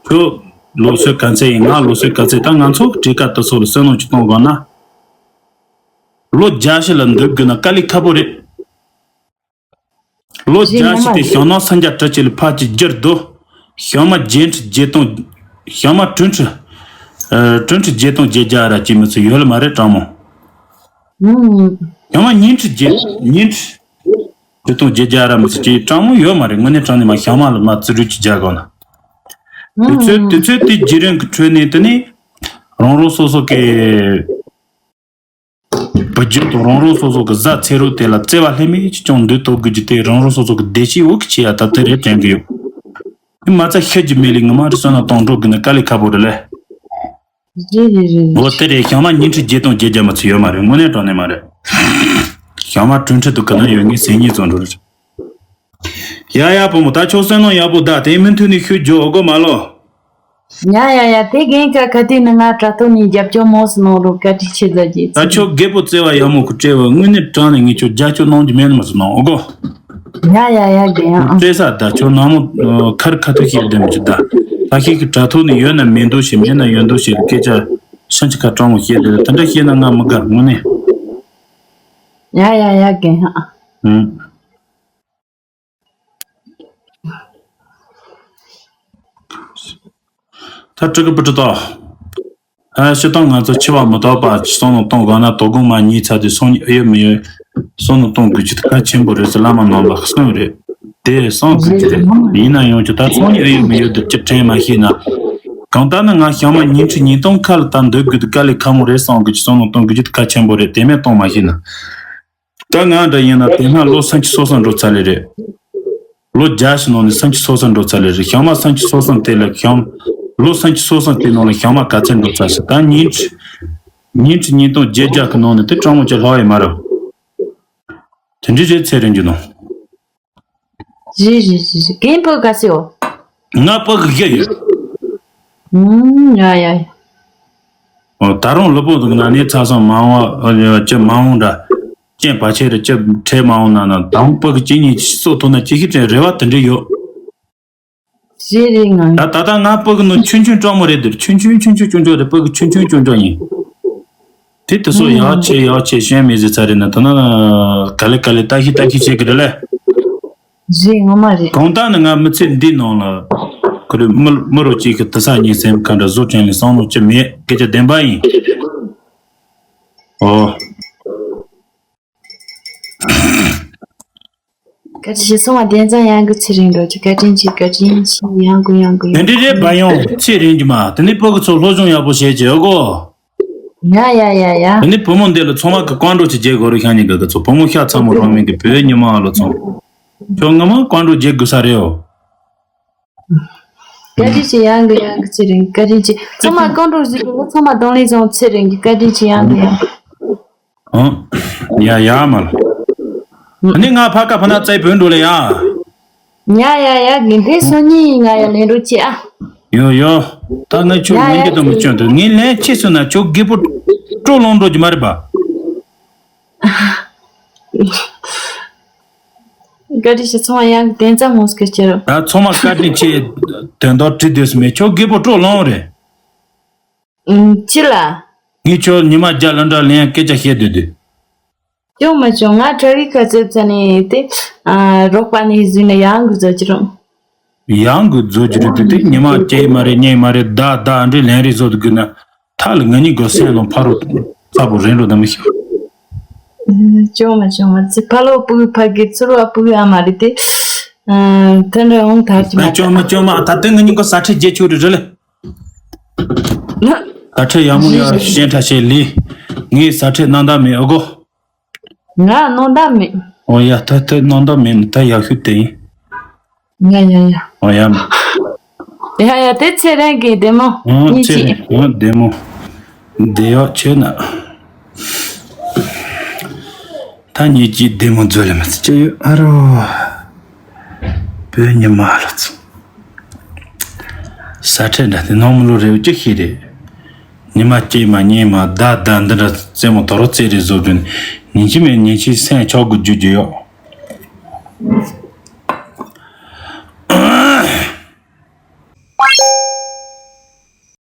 ཁྱོད་ལོ་ཚོད་ག་ཚད་ཡིན། ང་ལོ་ཚོད་ག་ཚད། ད་ང་ཚོ་གི་གྲས་ཀ་དུ་སོ་ལ་བསོད་ནམས་ཅིག་གཏོང་དགོས་ན། ལོ་བརྒྱ་ཞིག་ལ་འདུག་དགོས་ན་དཀའ་ལས་ཁག་པོ་རེད། ལོ་བརྒྱ་ཞིག་དེ་ཞང་ནང་སངས་རྒྱས་བཀྲ་ཤིས་ལ་ཕར་གྱི་རྒྱུར་སྡོད། ཞང་མ་བརྒྱད་ཁྲི་བརྒྱད་སྟོང་། ཞང་མ་དྲུག་ཁྲི། ཨ། དྲུག་ཁྲི་བརྒྱད་སྟོང་བརྒྱད་བརྒྱ་ར་གྱི་མི་ཚོ་ཡོད་ལ་མ་རེད་དྲང་མོ། ཞང་མ་ཉིས་ཁྲི་བརྒྱད། ཉིས་ཁྲི་བརྒྱད་སྟོང་བརྒྱད་བརྒྱ་ར་མི་ཚོ་གྱི་དྲང་མོ་ཡོད་མ་རེད། དངོས་གནས་དྲང་གནས་མ་ཞང་མ་ལ་མ་རྩིས་རུས་ཀྱི་རྒྱ་གོ་ན། དུས་ཚོད་དུས་ཚོད་དེ་བརྒྱུད་རིམ་གྱི་ཁྲོད་ནས་དེ་ནི་རང་རང་སོ་སོ་གི་བུ་རྒྱུད་དང་རང་རང་སོ་སོ་གི་བཟའ་ཚེ་རོགས་དེ་ལ་བརྩེ་བ་ལྷད་མེད་ཅིག་ཀྱང་འདུག་ཐུབ་དགོས་རྒྱུ་དེ་རང་རང་སོ་སོ་གི་བདེ་སྐྱིད་འོག་གི་ཆེ་ཡ་ད་དེ་རེད་དྲན་གི་ཡོད། དེ་མ་ཚད་ཤི་རྒྱུ་མེད་ལས་ངོ་མ་རེད་བསོད་ནམས་གཏོང་འགྲོ་དགོས་ན་དཀའ་ལས་ཁག་པོ་རེད་ལེ། རེད་རེད་རེད། འོ་དེ་རེད། ཞང་མ་ཉིས་ཁྲི་བརྒྱད་སྟོང་བརྒྱད་བརྒྱ་མ་ཚུད་ཡོད་མ་རེད། དངོས་གནས་དྲང་གནས་མ་རེད། ཞང་མ་དྲུག་ཁྲི་དུ་ག་ན་ཡོད་ངེས་ཟིན་ཉིས་ཙམ་འགྲོ་རེད། ཡ་ཡ་བུ་མོ་ད་ཁྱོད་བསོད་ནམས་ཡག་པོ་ད་དེ་མུ་མཐུད་ནས་ཤུགས་རྒྱོབ་འོ་གོ་མ་ལོ། ཡ་ཡ་ཡ་དེ་རྒན་ཁ་ཁ་དེ་ནི་ང་དྲ་ཐོག་ནས་རྒྱབ་སྐྱོར་མོ་སུ་གནང་རོགས་བཀའ་དྲིན་ཆེ་ཟ་རྒྱུ། ད་ཁྱོད་རྒད་པོ་བརྩེ་བ་ཡག་མོ་ཁུ་སྤྲད་བ་དངོས་གནས་དྲང་ནས་ངས་ཁྱོད་རྒྱབ་སྐྱོར་གནང་རྒྱུ་མེད་ནི་མ་སུ་གནང་འོ་གོ། ཡ་ཡ་ཡ་རྒན་ཨ། སྤྲད་ས་ད་ཁྱོད་ནང་མོ་ཁར་ཁ་ཐུག་བཤད་བསྡད་མི་ཆུ་ད། ད་ཁྱེད་ཀྱི་དྲ་ཐོག་ནས་ཡོད་ན་མེད་འདུག་ཞེས་མེད་ན་ཡོད་འདུག་ཞེས་སྐད་ཆ་ཤིན་ཅི་ཁ་དྲང་མོ་བཤད་དེ་དེ་འདྲ་བཤད་ན་ང་མི་དགའ་དངོས་གནས། ཡ་ཡ་ཡ་རྒན་ཨ། ཨུམ། ད་ཀྲི་ཀི་པུ་ཀྲི་ཏོ། ཨ་སྤྱིར་བཏང་ང་ཚོ་འཆི་བ་མི་རྟག་པ་བསམ་བློ་གཏོང་དགོས་ན་དོ་དགོང་མ་ཉིད་ཚར་དུས་སང་ཉིན་ཨེ་ཡོད་མི་ཡོད་བསམ་བློ་གཏོང་དགོས་ཀྱི་གལ་ཆེན་པོ་རེད་ཟེར་བླ་མ་རྣམ་པ་གསུངས་རེད། དེ་གསུངས་དགོས་ཀྱི་རེད། ཡིན་ན་ཡང་ཁྱོད་ད་སང་ཉིན་ཨེ་ཡོད་མི་ཡོད་དེ་ཅི་དྲན་མ་ཤེས་ན། གང་ལྟར་ན་ང་ཞག་མ་ཉིན་ཁྲི་ཉིན་སྟོང་ཁ་ལ་ད་འདོད་དགོས་དེ་དཀའ་ལས་ཁག་མོ་རེད་བསམ་དགོས་ཀྱི་བསམ་བློ་གཏོང་དགོས་ཀྱི་གལ་ཆེན་པོ་རེད། དེ་མེད་གཏོང་མ་ཤེས་ན། ད་ང་འདྲ་ཡིན་ན་དེ་སྔ་ལོ་སུམ་ཅུ་སོ་གསུམ་འགྲོ་ཚར་ལེ་རེད། ལོ་བརྒྱ་ཞིག་ནང་ནས་སུམ་ཅུ་སོ་གསུམ་འགྲོ་ཚར་ལེ་རེད། ཞག་མ་སུམ་ཅུ་སོ་གསུམ་དེ་ལ་ཞག་ལོ་སུམ་ཅུ་སོ་གསུམ་དེ་ནང་ལ་ཞག་མ་ག་ཚད་འགྲོ་ཚར་ཞིག་ད་ཉིན་ཁྲི་ཉིན་ཁྲི་ཉིན་སྟོང་བརྒྱད་བརྒྱ་གི་ནང་ནས་དེ་གྲངས་མང་ཅིག་ལྷག་ཡོད་མ་རེད། དེ་འདྲ་རེད་ཚེ་རིང་རྒྱུ་ནོ། རེད་རེད་རེད་རེད། རྒན་བུ་ག་སེ་ཡོད། ང་བུ་གི་བཞི་ཡོད། ཨུམ་ཡ་ཡ་ཡ། ཨོ་ད་རུང་ལུས་པོ་འདུག་ན་ནི་ཚ་སང་མ་འོང་བ་ཅི་མ་འོང་འདྲ། ཅན་བ་ཆེ་རེ་ཅི་ཁྲེ་མ་འོང་ན་ན་ད་རུང་བུ་གི་ཅི་ཉིད་ཅི་སོ་ཐུག་ན་ཅི་ཤི་ཅན་རེ་བ་དེ་འདྲ་ཡོད། རེད་རེད་ང་། ད་ད་ད་ང་བུ་གི་ནོ་ཆུང་ཆུང་སྤྲང་མོ་རེད་འདིར་ཆུང་ཆུང་ཆུང་ཆུང་ཆུང་ཆུང་རེད། བུ་གི་ཆུང་ཆུང་ཆུང་ཆུང་ཡིན། དེ་དེ་ཚོ་ཡག་ཆེ་ཡག་ཆེ་ཤན་མི་ཟེར་ཚ་རེད་ན་ད་ན་ག་ལེ་ག་ལེ་ལྟ་ཤི་ལྟ་ཤི་བྱེད་གི་རེད་ལེ། རེད་ངོ་མ་རེད། གང་ལྟར་ནི་ང་མི་ཚེ་འདི་ནང་ལ་ཁོ་རེ་མི་མི་རོ་གཅིག་གི་དེ་ས་ཉིན་སེམས་ག་འདྲ་བཟོ་དྲན་ལས་བསམ་བློ་ཅི་མེད་སྐད་ཆ་བདེན་པ་ཡིན། ཨོ། བཀའ་དྲིན་ཆེ་སོང་བ་བདེན་ཙང་ཡང་གི་ཚེ་རིང་འགྲོ་གི་བཀའ་དྲིན་ཆེ་བཀའ་དྲིན་ཆེ་ཡང་གི་ཡང་གི་དེ་ཡང་འདྲི་རེད་པ་ཡང་ཚེ་རིང་གི་མ་དེ་ནི་ཕ་གི་ཚོ་སློབ་སྦྱོང་ཡག་པོ་བྱེད་ཀྱི་ཨོ་གོ། ཡ་ཡ་ཡ་ཡ། དེ་ནི་བུ་མོ་འདི་ལ་ཚང་མ་གི་བཀའ་འགྲོ་ཅིག་རྒྱག་དགོས་རེད་ཤག་ཉིན་ག་གི་ཚོ་བུ་མོ་ཤ་ཚ་མོ་རང་མིན་གི་བོད་ཉི་མ་ལ་ཚོ་ཁྱོད་ངོ་མ་བཀའ་འགྲོ་རྒྱག་དགོས་ས་རེད་ཨོ། བཀའ་དྲིན་ཆེ་ཡང་གི་ཡང་གི་ཚེ་རིང་བཀའ་དྲིན་ཆེ་ཚང་མ་བཀའ་འགྲོ་ཞིག་གི་ཚང་མ་གདོང་ལེན་བྱུང་ཚེ་རིང་གི་བཀའ་དྲིན་ཆེ་ཡང་གི་ཡང་། ཨང་། ཡ་ཡ་མ་ལ། ཨ་ནི་ང་ཕ་ཀ་ཕ་ན་བཙའི་བོད་འགྲོ་ལེ་ཡ། ཡ་ཡ་ཡ་དགེ་འདུན་སང་ཉིན་ང་ཡ་ལེན་རོགས་བྱེད་ཨ། ཡོ་ཡོ། ད་ངས་ཁྱོད་ཡ་ཡ་ངན་གྱི་དུ་མི་སྐྱོན་དུ་ངས་ལན་ཆེ་སོང་ན་ཁྱོད་རྒད་པོ་སྤྲོ་ལོང་འགྲོ་རྒྱུ་མ་རེད་པ། བཀའ་དྲིན་ཆེ་ཚང་མ་ཡང་དན་ཙམ་མོ་སྐད་ཆེ་རོ། ད་ཚང་མ་བཀའ་དྲིན་ཆེ། དོན་དག་བྲིས་སྡོད་སུ་མེད་ཁྱོད་རྒད་པོ་སྤྲོ་ལོང་རེད། ཨུམ། ཅི་ལ། ངས་ཁྱོད་ཉི་མ་བརྒྱ་ལ་འདྲ་ལན་སྐད་ཆ་བཤད་སྡོད་དུས། ཅུང་མ་ཅུང་ང་གྲྭ་བའི་ཁ་ཚེབ་ཚ་ནས་དེ། ཨ། རོགས་པ་ནས་བཟོས་ནས་ཡང་གི་བཟོ་གི་རུང་། ཡང་གི་བཟོ་གི་རུང་དེ་དེ་ཉི་མ་སྐྱེ་མ་རེད་ཉེ་མ་རེད་ད་ད་འདྲའི་ལན་རེ་བཟོ་དུ་དགོས་ན། ཐ་ལ་ང་གཉིས་གི་སེམས་ནང་ཕ་རོ་ཚ་པོ་རེད་འགྲོ་ད་མི་ཤེས། ཅུང་མ་ཅུང་མ་ཚེ་ཕ་ལོ་སྤུ་གུ་ཕ་གི་ཚུར་བ་སྤུ་གུ་ཨ་མ་རེད་དེ། ཨ། དེ་འདྲ་འོང་ཐག་ཅིག་མ་ད་ཅུང་མ་ཅུང་མ་ད་དེ་ང་གཉིས་གི་ས་ཁྲལ་རྒྱལ་ཆུ་རེད་རེད་ལེ། ན། ས་ཁྲལ་ཡག་མོ་ཡག་ཤེས་ཁྲ་ཤེས་ལི། ངའི་ས་ཁྲལ་གནང་ད་མེད་ཨོ་གོ། ང་གནང་ད་མེད། ཨོ་ཡ་ད་ད་གནང་ད་མེད་ནི་ད་ཡག་ཤོས་དེ་ཡིན། ཡ་ཡ་ཡ། ཨོ་ཡ། ཡ་ཡ་དེ་ཚེ་རིང་གི་བདེ་མོ། ཨོ་གཉིས་ཚེ་ཆེ། རིང་ཨོ་བདེ་མོ། བདེ་ཡག་ཆེ་ན། ད་ཉིད་ཀྱི་བདེ་མོ་མཛོད་ལ་མི་ཚེ་ཡོད་ཨ་རོ། བོད་ཉི་མ་ལ་ཚོ། ས་ཁྲལ་འདྲ་དེ་ནང་མི་ལོ་རེ་བ་ཅི་ཤེས་རེད། ཉི་མ་སྐྱེས་མ་ཉལ་མ་བདའ་བདའ་འདི་འདྲ་རྩེད་མོ་དོ་རོ་རྩེད་རེས་བཟོ་དོན། ཉིན་གཅིག་མེད་ཉིན་གཅིག་སེམས་ཆོག་གི་རྒྱུ་རྒྱུ་ཡོད།